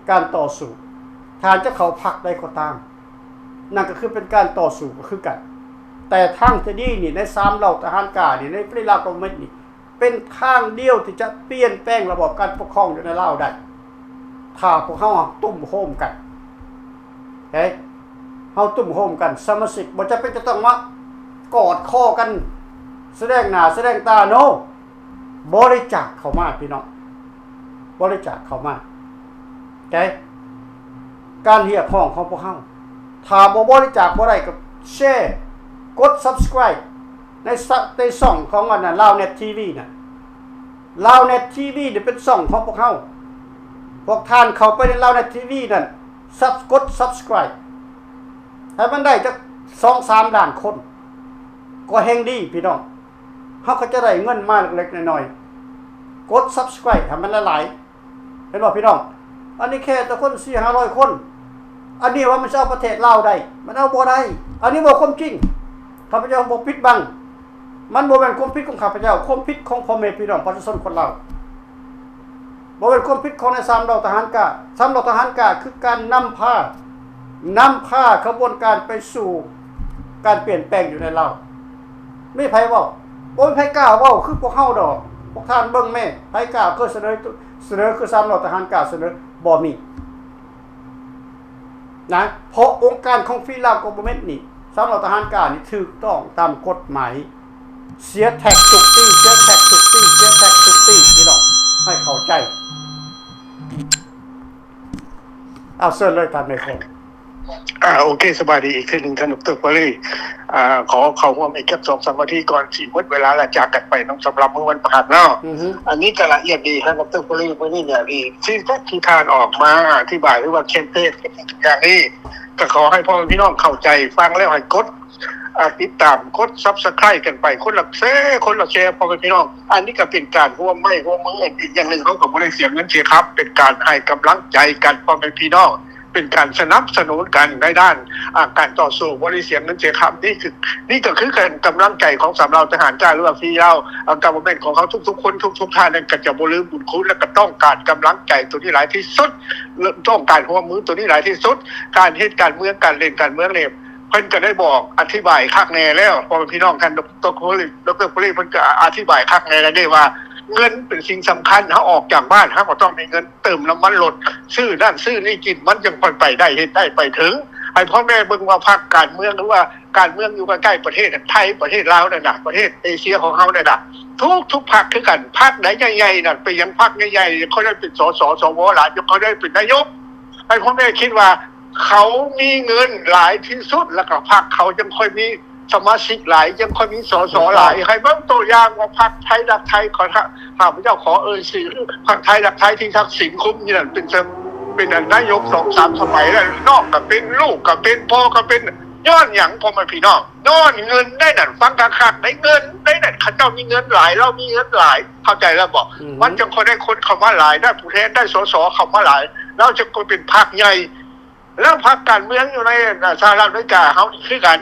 ການຕໍ່ສູ້ ທ່ານຈະເຂົ້າພັກໃດກໍຕາມ ນັ້ນກໍຄືເປັນການຕໍ່ສູ້ກໍຄືກັນ. ແຕ່ທາງທີ່ດີນີ້ ໃນສາມເຫຼົ່າທະຫານກ້ານີ້ ໃນປະເທດລາວກັອບເມັນນີ້ ເປັນທາງດຽວທີ່ຈະປ່ຽນແປງລະບອບການປົກຄອງຢູ່ໃນລາວໄດ້. ຖ້າພວກເຮົາຕຸ້ມໂຮມກັນ ເອີ ເຮົາຕຸ້ມໂຮມກັນ ສະມາຊິກບໍ່ຈຳເປັນຈະຕ້ອງມາກອດຄໍກັນ ສະແດງໜ້າສະແດງຕາ. No. ບໍລິຈາກເຂົ້າມາພີ່ນ້ອງ ບໍລິຈາກເຂົ້າມາ. ໂອເຄ ການຮຽກຮ້ອງຂອງພວກເຮົາ ຖ້າບໍ່ບໍລິຈາກບໍ່ໄດ້ກໍແຊ ກົດ Subscribe ໃນ ໃນຊ່ອງຂອງອັນນັ້ນ Loudnet TV ນະ. Loudnet TV ນີ້ເປັນຊ່ອງຂອງພວກເຮົາ. ພວກທ່ານເຂົ້າໄປໃນ Loudnet TV ນັ້ນ Sub- ກົດ Subscribe ໃຫ້ມັນໄດ້ຈັກສອງສາມລ້ານຄົນ ກໍແຮ່ງດີພີ່ນ້ອງ. ເຮົາກໍຈະໄດ້ເງິນມາເລັກໆນ້ອຍໆ. ກົດ Subscribe ໃຫ້ມັນຫຼາຍໆ. ເຫັນບໍ່ພີ່ນ້ອງ? ອັນນີ້ແຄ່ແຕ່ຄົນສີ່ຫ້າຮ້ອຍຄົນ ອັນນີ້ວ່າມັນຊິເອົາປະເທດລາວໄດ້ ມັນເອົາບໍ່ໄດ້. ອັນນີ້ເວົ້າຄວາມຈິງ ຂ້າພະເຈົ້າບໍ່ປິດບັງ. ມັນບໍ່ແມ່ນຄວາມຜິດຂອງຂ້າພະເຈົ້າ ຄວາມຜິດຂອງພໍ່ແມ່ພີ່ນ້ອງປະຊາຊົນຄົນລາວ. ບໍ່ແມ່ນຄວາມຜິດຂອງນາຍສາມເຫຼົ່າທະຫານກ້າ. ສາມເຫຼົ່າທະຫານກ້າຄືການນຳພາ ນຳພາຂະບວນການໄປສູ່ການປ່ຽນແປງຢູ່ໃນລາວ. ມີໃຜເວົ້າ? ບໍ່ມີໃຜກ້າເວົ້າຄືພວກເຮົາດອກ. ພວກທ່ານເບິ່ງແມ້ ໃຜກ້າເຄີຍສະເໜີ ສະເໜີຄືສາມເຫຼົ່າທະຫານກ້າສະເໜີ? ບໍ່ມີ. ນະ ເພາະອົງການຂອງ Free Lao Government ນີ້ ສຳລັບທະຫານການນີ້ຖືກຕ້ອງຕາມກົດໝາຍ ເສຍແທັກທຸກປີ ເສຍແທັກທຸກປີ ເສຍແທັກທຸກປີ ພີ່ນ້ອງໃຫ້ເຂົ້າໃຈ. ເອົາ ເຊີນເລີຍທ່ານນາຍພົນ. ອ່າ ໂອເຄ ສະບາຍດີອີກເທື່ອໜຶ່ງທ່ານ ດຣ ປາລີ. ອ່າ ຂໍເຂົ້າຮ່ວມອີກຈັກສອງສາມນາທີກ່ອນຊິໝົດເວລາ ແລະຈາກກັນໄປເນາະ ສຳລັບມື້ວັນພະຫັດເນາະ. ອັນນີ້ກໍລະອຽດດີທ່ານ ດຣ ປາລີ. ມື້ນີ້ນີ້ ທີ່ ທີ່ທ່ານອອກມາອະທິບາຍ ຫຼືວ່າແຄມເປນຢ່າງນີ້ ກໍຂໍໃຫ້ພໍ່ແມ່ພີ່ນ້ອງເຂົ້າໃຈ ຟັງແລ້ວໃຫ້ກົດ ອ່າ ຕິດຕາມ ກົດ Subscribe ກັນໄປ ຄົນລະແຊ ຄົນລະແຊ ພໍ່ແມ່ພີ່ນ້ອງ. ອັນນີ້ກໍເປັນການຮ່ວມໄມ້ຮ່ວມມື ອີກຢ່າງໜຶ່ງ ເຮົາກໍບໍ່ໄດ້ເສຍເງິນເສຍຄຳ ເປັນການໃຫ້ກຳລັງໃຈກັນ ພໍ່ແມ່ພີ່ນ້ອງ ເປັນການສະໜັບສະໜູນກັນໃນດ້ານ ອ່າ ການຕໍ່ສູ້ ບໍ່ໄດ້ເສຍເງິນເສຍຄຳ. ນີ້ຄື ນີ້ກໍຄືການກຳລັງໃຈຂອງສາມເຫຼົ່າທະຫານກ້າ ຫຼືວ່າ Free Lao Government ຂອງເຮົາທຸກໆຄົນ ທຸກໆທ່ານນັ້ນ ກໍຈະບໍ່ລືມບຸນຄຸນ ແລະ ກໍຕ້ອງການກຳລັງໃຈໂຕນີ້ຫຼາຍທີ່ສຸດ ຕ້ອງການຮ່ວມມືໂຕນີ້ຫຼາຍທີ່ສຸດ. ການເຮັດການເມືອງ ການຫຼິ້ນການເມືອງນີ້ ເພິ່ນກໍໄດ້ບອກອະທິບາຍຄັກແນ່ແລ້ວ ພໍ່ແມ່ພີ່ນ້ອງ. ທ່ານ ດຣ ໂຄລີ ດຣ ໂຄລີ ເພິ່ນກໍອະທິບາຍຄັກແນ່ແລ້ວເດ້ວ່າ ເງິນເປັນສິ່ງສຳຄັນ. ເຮົາອອກຈາກບ້ານ ເຮົາກໍຕ້ອງມີເງິນເຕີມນ້ຳມັນລົດ ຊື້ນັ້ນຊື້ນີ້ກິນ ມັນຈັ່ງຄ່ອຍໄປໄດ້ ເຮັດໄດ້ໄປເຖິງ. ໃຫ້ພໍ່ແມ່ເບິ່ງວ່າພັກການເມືອງ ຫຼືວ່າການເມືອງຢູ່ໃກ້ໆປະເທດໄທ ປະເທດລາວນັ້ນນະ ປະເທດເອເຊຍຂອງເຮົານັ້ນນະ ທຸກໆພັກຄືກັນ. ພັກໃດໃຫຍ່ໆນັ້ນ ເປັນຫຍັງພັກໃຫຍ່ໆ ເຂົາໄດ້ເປັນ ສສ ສວ ຫຼາຍ ເຂົາໄດ້ເປັນນາຍົກ? ໃຫ້ພໍ່ແມ່ຄິດວ່າ ເຂົາມີເງິນຫຼາຍທີ່ສຸດ ແລ້ວກໍພັກເຂົາຈັ່ງຄ່ອຍມີສະມາຊິກຫຼາຍ ຈັ່ງຄ່ອຍມີ ສສ ຫຼາຍ. ໃຫ້ເບິ່ງຕົວຢ່າງວ່າພັກໄທລັກໄທ ຂໍ ຂ້າພະເຈົ້າຂໍເອີ່ຍຊື່ ພັກໄທລັກໄທທີ່ທັກສິນຄຸມຢູ່ນັ້ນ ເປັນ ເປັນນາຍົກສອງສາມສະໄໝແລ້ວ. ນ້ອງກໍເປັນ ລູກກໍເປັນ ພໍ່ກໍເປັນ. ຍ້ອນຫຍັງ ພໍ່ແມ່ພີ່ນ້ອງ? ຍ້ອນເງິນໄດ໋ນັ້ນ. ຟັງຄັກໆໄດ໋ ເງິນໄດ໋ນັ້ນ. ເຂົາເຈົ້າມີເງິນຫຼາຍ ລາວມີເງິນຫຼາຍ ເຂົ້າໃຈແລ້ວບໍ່? ມັນຈຶ່ງຄ່ອຍໄດ້ຄົນເຂົ້າມາຫຼາຍ ໄດ້ຜູ້ແທນ ໄດ້ ສສ ເຂົ້າມາຫຼາຍ ລາວຈຶ່ງຄ່ອຍເປັນພັກໃຫຍ່. ແລ້ວພັກການເມືອງຢູ່ໃນ ອ່າ ສະຫະລັດອາເມລິກາເຮົານີ້ຄືກັນ.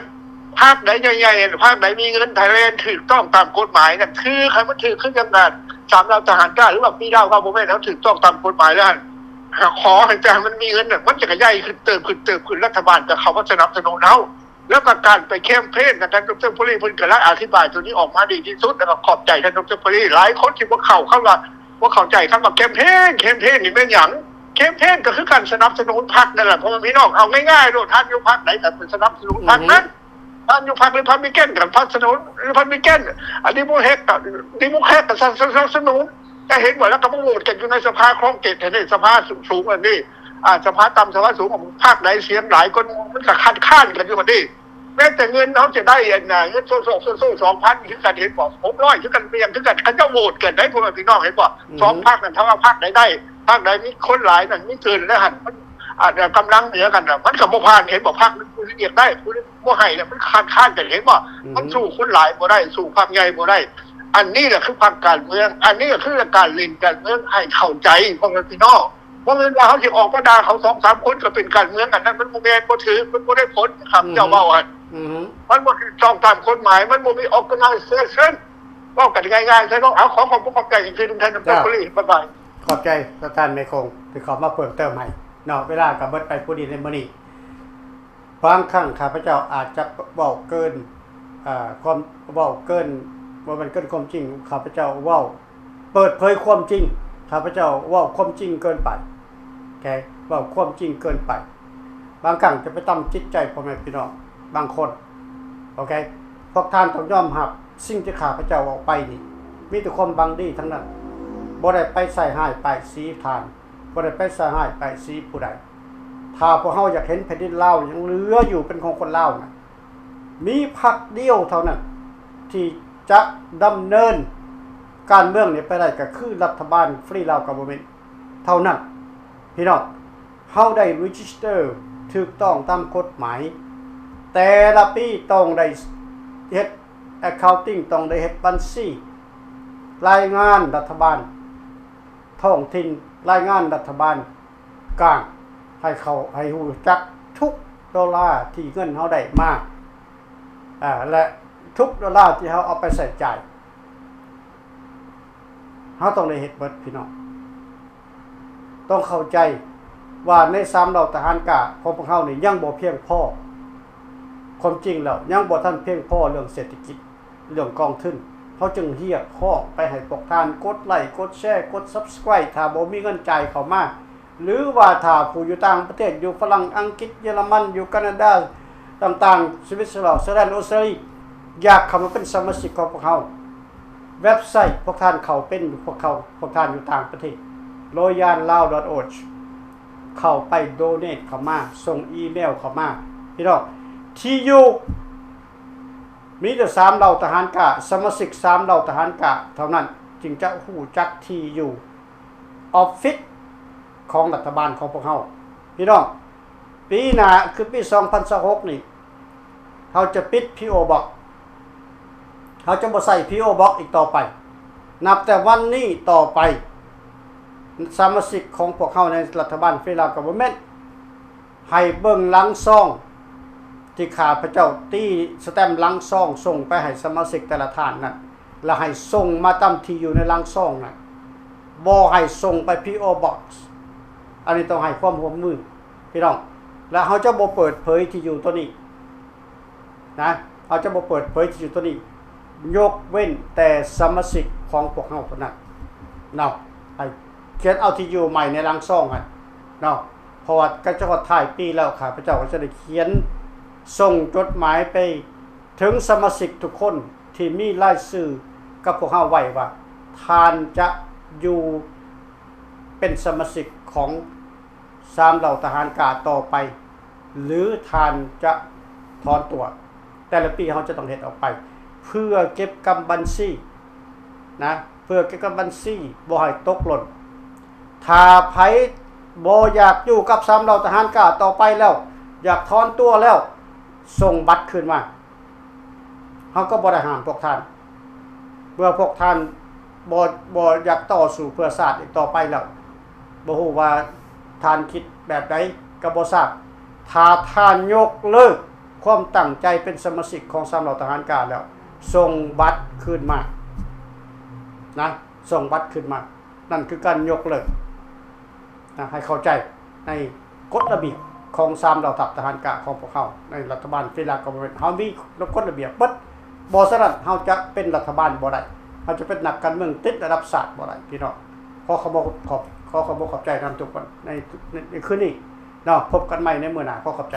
ພັກໃດໃຫຍ່ໆ ພັກໃດມີເງິນ ໄທແລນ ຖືກຕ້ອງຕາມກົດໝາຍນັ້ນ ຖືກ ໃຫ້ມັນຖືກຄືກັນນະ. ສາມເຫຼົ່າທະຫານກ້າ ຫຼືວ່າ Free Lao Government ເຮົາຖືກຕ້ອງຕາມກົດໝາຍແລ້ວ ຂໍໃຫ້ ແຕ່ໃຫ້ມັນມີເງິນນະ ມັນຈະຂະຫຍາຍຂຶ້ນເຕີບ ຂຶ້ນເຕີບ ຂຶ້ນ ລັດຖະບານຈະເຂົ້າມາສະໜັບສະໜູນເຮົາ. ແລ້ວກໍການໄປແຄມເປນ ທ່ານດອກເຕີ ພູລີ ເພິ່ນກໍໄດ້ອະທິບາຍໂຕນີ້ອອກມາດີທີ່ສຸດ ແລ້ວກໍຂອບໃຈທ່ານດອກເຕີ ພູລີ. ຫຼາຍຄົນທີ່ບໍ່ເຂົ້າ ຄຳວ່າ ບໍ່ເຂົ້າໃຈຄຳວ່າແຄມເປນ ແຄມເປນນີ້ແມ່ນຫຍັງ? ແຄມເປນກໍຄືການສະໜັບສະໜູນພັກນັ້ນແຫຼະ ພໍ່ແມ່ພີ່ນ້ອງ. ເອົາງ່າຍໆໂລດ ທ່ານຢູ່ພັກໃດກໍສະໜັບສະໜູນພັກນັ້ນ ທ່ານຢູ່ພັກ Republican ກໍພັກສະໜັບສະໜູນ Republican, ອາ Democrat ກໍ Democrat ກໍສະໜັບສະໜູນ. ຈະເຫັນວ່າ ແລ້ວກໍມາໂຫວດກັນຢູ່ໃນສະພາຂອງເຂດນີ້ ສະພາສູງໆອັນນີ້ ອາ ສະພາຕ່ຳ ສະພາສູງ ພັກໃດສຽງຫຼາຍກວ່າ ມັນກໍຄັດຄ້ານກັນຢູ່ຫັ້ນເດ້. ແມ້ແຕ່ເງິນເຮົາຈະໄດ້ ອັນນ່າ ເງິນໂຊ ໂຊ ໂຊ ສອງພັນ ຄືກັນ ເຫັນບໍ່? ຫົກຮ້ອຍ ຄືກັນ ເປັນຫຍັງຄືກັນ? ເຂົາເຈົ້າໂຫວດກັນໄດ໋ ພໍ່ແມ່ພີ່ນ້ອງ ເຫັນບໍ່? ສອງພັກນັ້ນ ຖ້າວ່າພັກໃດໄດ້ ພັກໃດມີຄົນຫຼາຍນັ້ນ ມີເກີນແລ້ວຫັ້ນ ມັນ ອາ ກຳລັງເໜືອກັນນະ ມັນກໍບໍ່ຜ່ານ ເຫັນບໍ່? ພັກໜຶ່ງຜູ້ໜຶ່ງຢາກໄດ້ ຜູ້ໜຶ່ງບໍ່ໃຫ້ ແລ້ວມັນຄ້ານກັນ ເຫັນບໍ່? ມັນສູ້ຄົນຫຼາຍບໍ່ໄດ້ ສູ້ພັກໃຫຍ່ບໍ່ໄດ້. ອັນນີ້ແຫຼະຄືພັກການເມືອງ ອັນນີ້ກໍຄືການຫຼິ້ນການເມືອງ ໃຫ້ເຂົ້າໃຈ ພໍ່ແມ່ພີ່ນ້ອງ. ບໍ່ແມ່ນວ່າເຮົາຊິອອກມາດ່າເຂົາສອງສາມຄົນກໍເປັນການເມືອງ ອັນນັ້ນມັນບໍ່ແມ່ນ ບໍ່ຖືກ ມັນບໍ່ໄດ້ຜົນ ຄຳເຈົ້າເວົ້າຫັ້ນ ມັນບໍ່ຖືກຕ້ອງຕາມກົດໝາຍ ມັນບໍ່ມີ organization ເວົ້າກັນງ່າຍໆ ຊະເນາະ. ເອົາ ຂໍຂອບອົກຂອບໃຈອີກເທື່ອໜຶ່ງ ທ່ານດອກເຕີ ເຈົ້າ ພູລີ ບາຍບາຍ. ຂອບໃຈທ່ານແມ່ຄົງທີ່ເຂົ້າມາເພີ່ມເຕີມໃຫ້ເນາະ. ເວລາກໍເບິດໄປພໍດີໃນມື້ນີ້. ບາງຄັ້ງຂ້າພະເຈົ້າອາດຈະເວົ້າເກີນ ເອີ ຄວາມ ເວົ້າເກີນ ບໍ່ແມ່ນເກີນຄວາມຈິງ ຂ້າພະເຈົ້າເວົ້າເປີດເຜີຍຄວາມຈິງ ຂ້າພະເຈົ້າເວົ້າຄວາມຈິງເກີນໄປ ໂອເຄ ເວົ້າຄວາມຈິງເກີນໄປ ບາງຄັ້ງຈະໄປຕຳຈິດໃຈພໍ່ແມ່ພີ່ນ້ອງບາງຄົນ ໂອເຄ. ພວກທ່ານຕ້ອງຍອມຮັບ ສິ່ງທີ່ຂ້າພະເຈົ້າເວົ້າໄປນີ້ ມີແຕ່ຄວາມຫວັງດີທັງນັ້ນ ບໍ່ໄດ້ໄປໃສ່ຮ້າຍປ້າຍສີທ່ານ ບໍ່ໄດ້ໄປໃສ່ຮ້າຍປ້າຍສີຜູ້ໃດ. ຖ້າພວກເຮົາຢາກເຫັນແຜ່ນດິນລາວຍັງເຫຼືອຢູ່ເປັນຂອງຄົນລາວນະ ມີພັກດຽວເທົ່ານັ້ນທີ່ຈະດຳເນີນການເມືອງນີ້ໄປໄດ້ ກໍຄືລັດຖະບານ Free Lao Government ເທົ່ານັ້ນ. ພີ່ນ້ອງ ເຮົາໄດ້ register ຖືກຕ້ອງຕາມກົດໝາຍ ແຕ່ລະປີຕ້ອງໄດ້ເຮັດ accounting ຕ້ອງໄດ້ເຮັດບັນຊີ ລາຍງານລັດຖະບານທ້ອງຖິ່ນ ລາຍງານລັດຖະບານກາງ ໃຫ້ເຂົາ ໃຫ້ຮູ້ຈັກທຸກໂດລາທີ່ເງິນເຮົາໄດ້ມາ ອາ ແລະ ທຸກໂດລາທີ່ເຮົາເອົາໄປໃຊ້ຈ່າຍ ເຮົາຕ້ອງໄດ້ເຮັດເບິດ ພີ່ນ້ອງ. ຕ້ອງເຂົ້າໃຈວ່າໃນສາມເຫຼົ່າທະຫານກ້າຂອງພວກເຮົານີ້ຍັງບໍ່ພຽງພໍ ຄວາມຈິງແລ້ວຍັງບໍ່ທັນພຽງພໍເລື່ອງເສດຖະກິດ ເລື່ອງກອງທຶນ ເຮົາຈຶ່ງຮຽກຮ້ອງໄປໃຫ້ພວກທ່ານກົດໄລ້ ກົດແຊ ກົດ subscribe ຖ້າບໍ່ມີເງິນຈ່າຍເຂົ້າມາ ຫຼືວ່າຖ້າຜູ້ຢູ່ຕ່າງປະເທດ ຢູ່ຝຣັ່ງ ອັງກິດ ເຢຍລະມັນ ຢູ່ການາດາຕ່າງໆ ສະວິດເຊີແລນ ອອສເຕຣເລຍ ຢາກເຂົ້າມາເປັນສະມາຊິກຂອງພວກເຮົາ ເວັບໄຊພວກທ່ານເຂົ້າເປັນ ພວກເຂົາ ພວກທ່ານຢູ່ຕ່າງປະເທດ Royal Lao dot org ເຂົ້າໄປ donate ເຂົ້າມາ ສົ່ງອີເມວເຂົ້າມາ ພີ່ນ້ອງ. ທີ່ຢູ່ ມີແຕ່ສາມເຫຼົ່າທະຫານກ້າ ສະມາຊິກສາມເຫຼົ່າທະຫານກ້າເທົ່ານັ້ນ ຈຶ່ງຈະຮູ້ຈັກທີ່ຢູ່ອອບຟິດຂອງລັດຖະບານຂອງພວກເຮົາ ພີ່ນ້ອງ. ປີໜ້າຄືປີສອງພັນຊາວຫົກນີ້ ເຮົາຈະປິດ ພີໂອ ບັອກ ເຮົາຈະບໍ່ໃຊ້ ພີໂອ ບັອກ ອີກຕໍ່ໄປ. ນັບແຕ່ວັນນີ້ຕໍ່ໄປ ສະມາຊິກຂອງພວກເຮົາໃນລັດຖະບານ Free Lao Government ໃຫ້ເບິ່ງຫຼັງຊອງທີ່ຂ້າພະເຈົ້າຕີສະແຕັມຫຼັງຊອງສົ່ງໄປໃຫ້ສະມາຊິກແຕ່ລະທ່ານນັ້ນ ແລະ ໃຫ້ສົ່ງມາຕາມທີ່ຢູ່ໃນຫຼັງຊອງນັ້ນ ບໍ່ໃຫ້ສົ່ງໄປ ພີໂອ ບັອກ. ອັນນີ້ຕ້ອງໃຫ້ຄວາມຮ່ວມມື ພີ່ນ້ອງ ແລະ ເຮົາຈະບໍ່ເປີດເຜີຍທີ່ຢູ່ໂຕນີ້ນະ ເຮົາຈະບໍ່ເປີດເຜີຍທີ່ຢູ່ໂຕນີ້ ຍົກເວັ້ນແຕ່ສະມາຊິກຂອງພວກເຮົາເທົ່ານັ້ນເນາະ. ໃຫ້ຂຽນເອົາທີ່ຢູ່ໃໝ່ໃນຫຼັງຊອງຫັ້ນເນາະ ເພາະວ່າໃກ້ຈະຮອດທ້າຍປີແລ້ວ ຂ້າພະເຈົ້າກໍຈະໄດ້ຂຽນສົ່ງຈົດໝາຍໄປເຖິງສະມາຊິກທຸກຄົນທີ່ມີລາຍຊື່ກັບພວກເຮົາໄວ້ວ່າ ທ່ານຈະຢູ່ເປັນສະມາຊິກຂອງ ສາມເຫຼົ່າທະຫານກ້າຕໍ່ໄປ ຫຼືທ່ານຈະຖອນຕົວ. ແຕ່ລະປີເຮົາຈະຕ້ອງເຮັດອອກໄປ ເພື່ອເກັບກຳບັນຊີນະ ເພື່ອເກັບກຳບັນຊີບໍ່ໃຫ້ຕົກຫຼົ່ນ. ຖ້າໃຜບໍ່ຢາກຢູ່ກັບສາມເຫຼົ່າທະຫານກ້າຕໍ່ໄປແລ້ວ ຢາກຖອນຕົວແລ້ວ ສົ່ງບັດຄືນມາ. ເຮົາກໍບໍ່ໄດ້ຫ້າມພວກທ່ານ ເມື່ອພວກທ່ານບໍ່ ບໍ່ຢາກຕໍ່ສູ້ເພື່ອຊາດອີກຕໍ່ໄປແລ້ວ ບໍ່ຮູ້ວ່າທ່ານຄິດແບບໃດກໍບໍ່ຊາບ. ຖ້າທ່ານຍົກເລີກຄວາມຕັ້ງໃຈເປັນສະມາຊິກຂອງສາມເຫຼົ່າທະຫານກ້າແລ້ວ ສົ່ງບັດຄືນມານະ ສົ່ງບັດຄືນມາ. ນັ້ນຄືການຍົກເລີກນະ ໃຫ້ເຂົ້າໃຈໃນກົດລະບຽບ ຂອງສາມເຫຼົ່າທັບທະຫານກາງຂອງພວກເຮົາ ໃນລັດຖະບານ federal government ເຮົາມີກົດລະບຽບເບິດ. ບໍ່ສະນັ້ນເຮົາຈະເປັນລັດຖະບານບໍ່ໄດ້, ເຮົາຈະເປັນນັກການເມືອງຕິດລະດັບຊາດບໍ່ໄດ້ ພີ່ນ້ອງ. ຂໍຂອບ ຂອບ ຂໍຂອບຂອບໃຈນຳທຸກຄົນໃນ ໃນ ໃນຄືນນີ້ເນາະ. ພົບກັນໃໝ່ໃນມື້ໜ້າ. ຂໍຂອບໃຈ.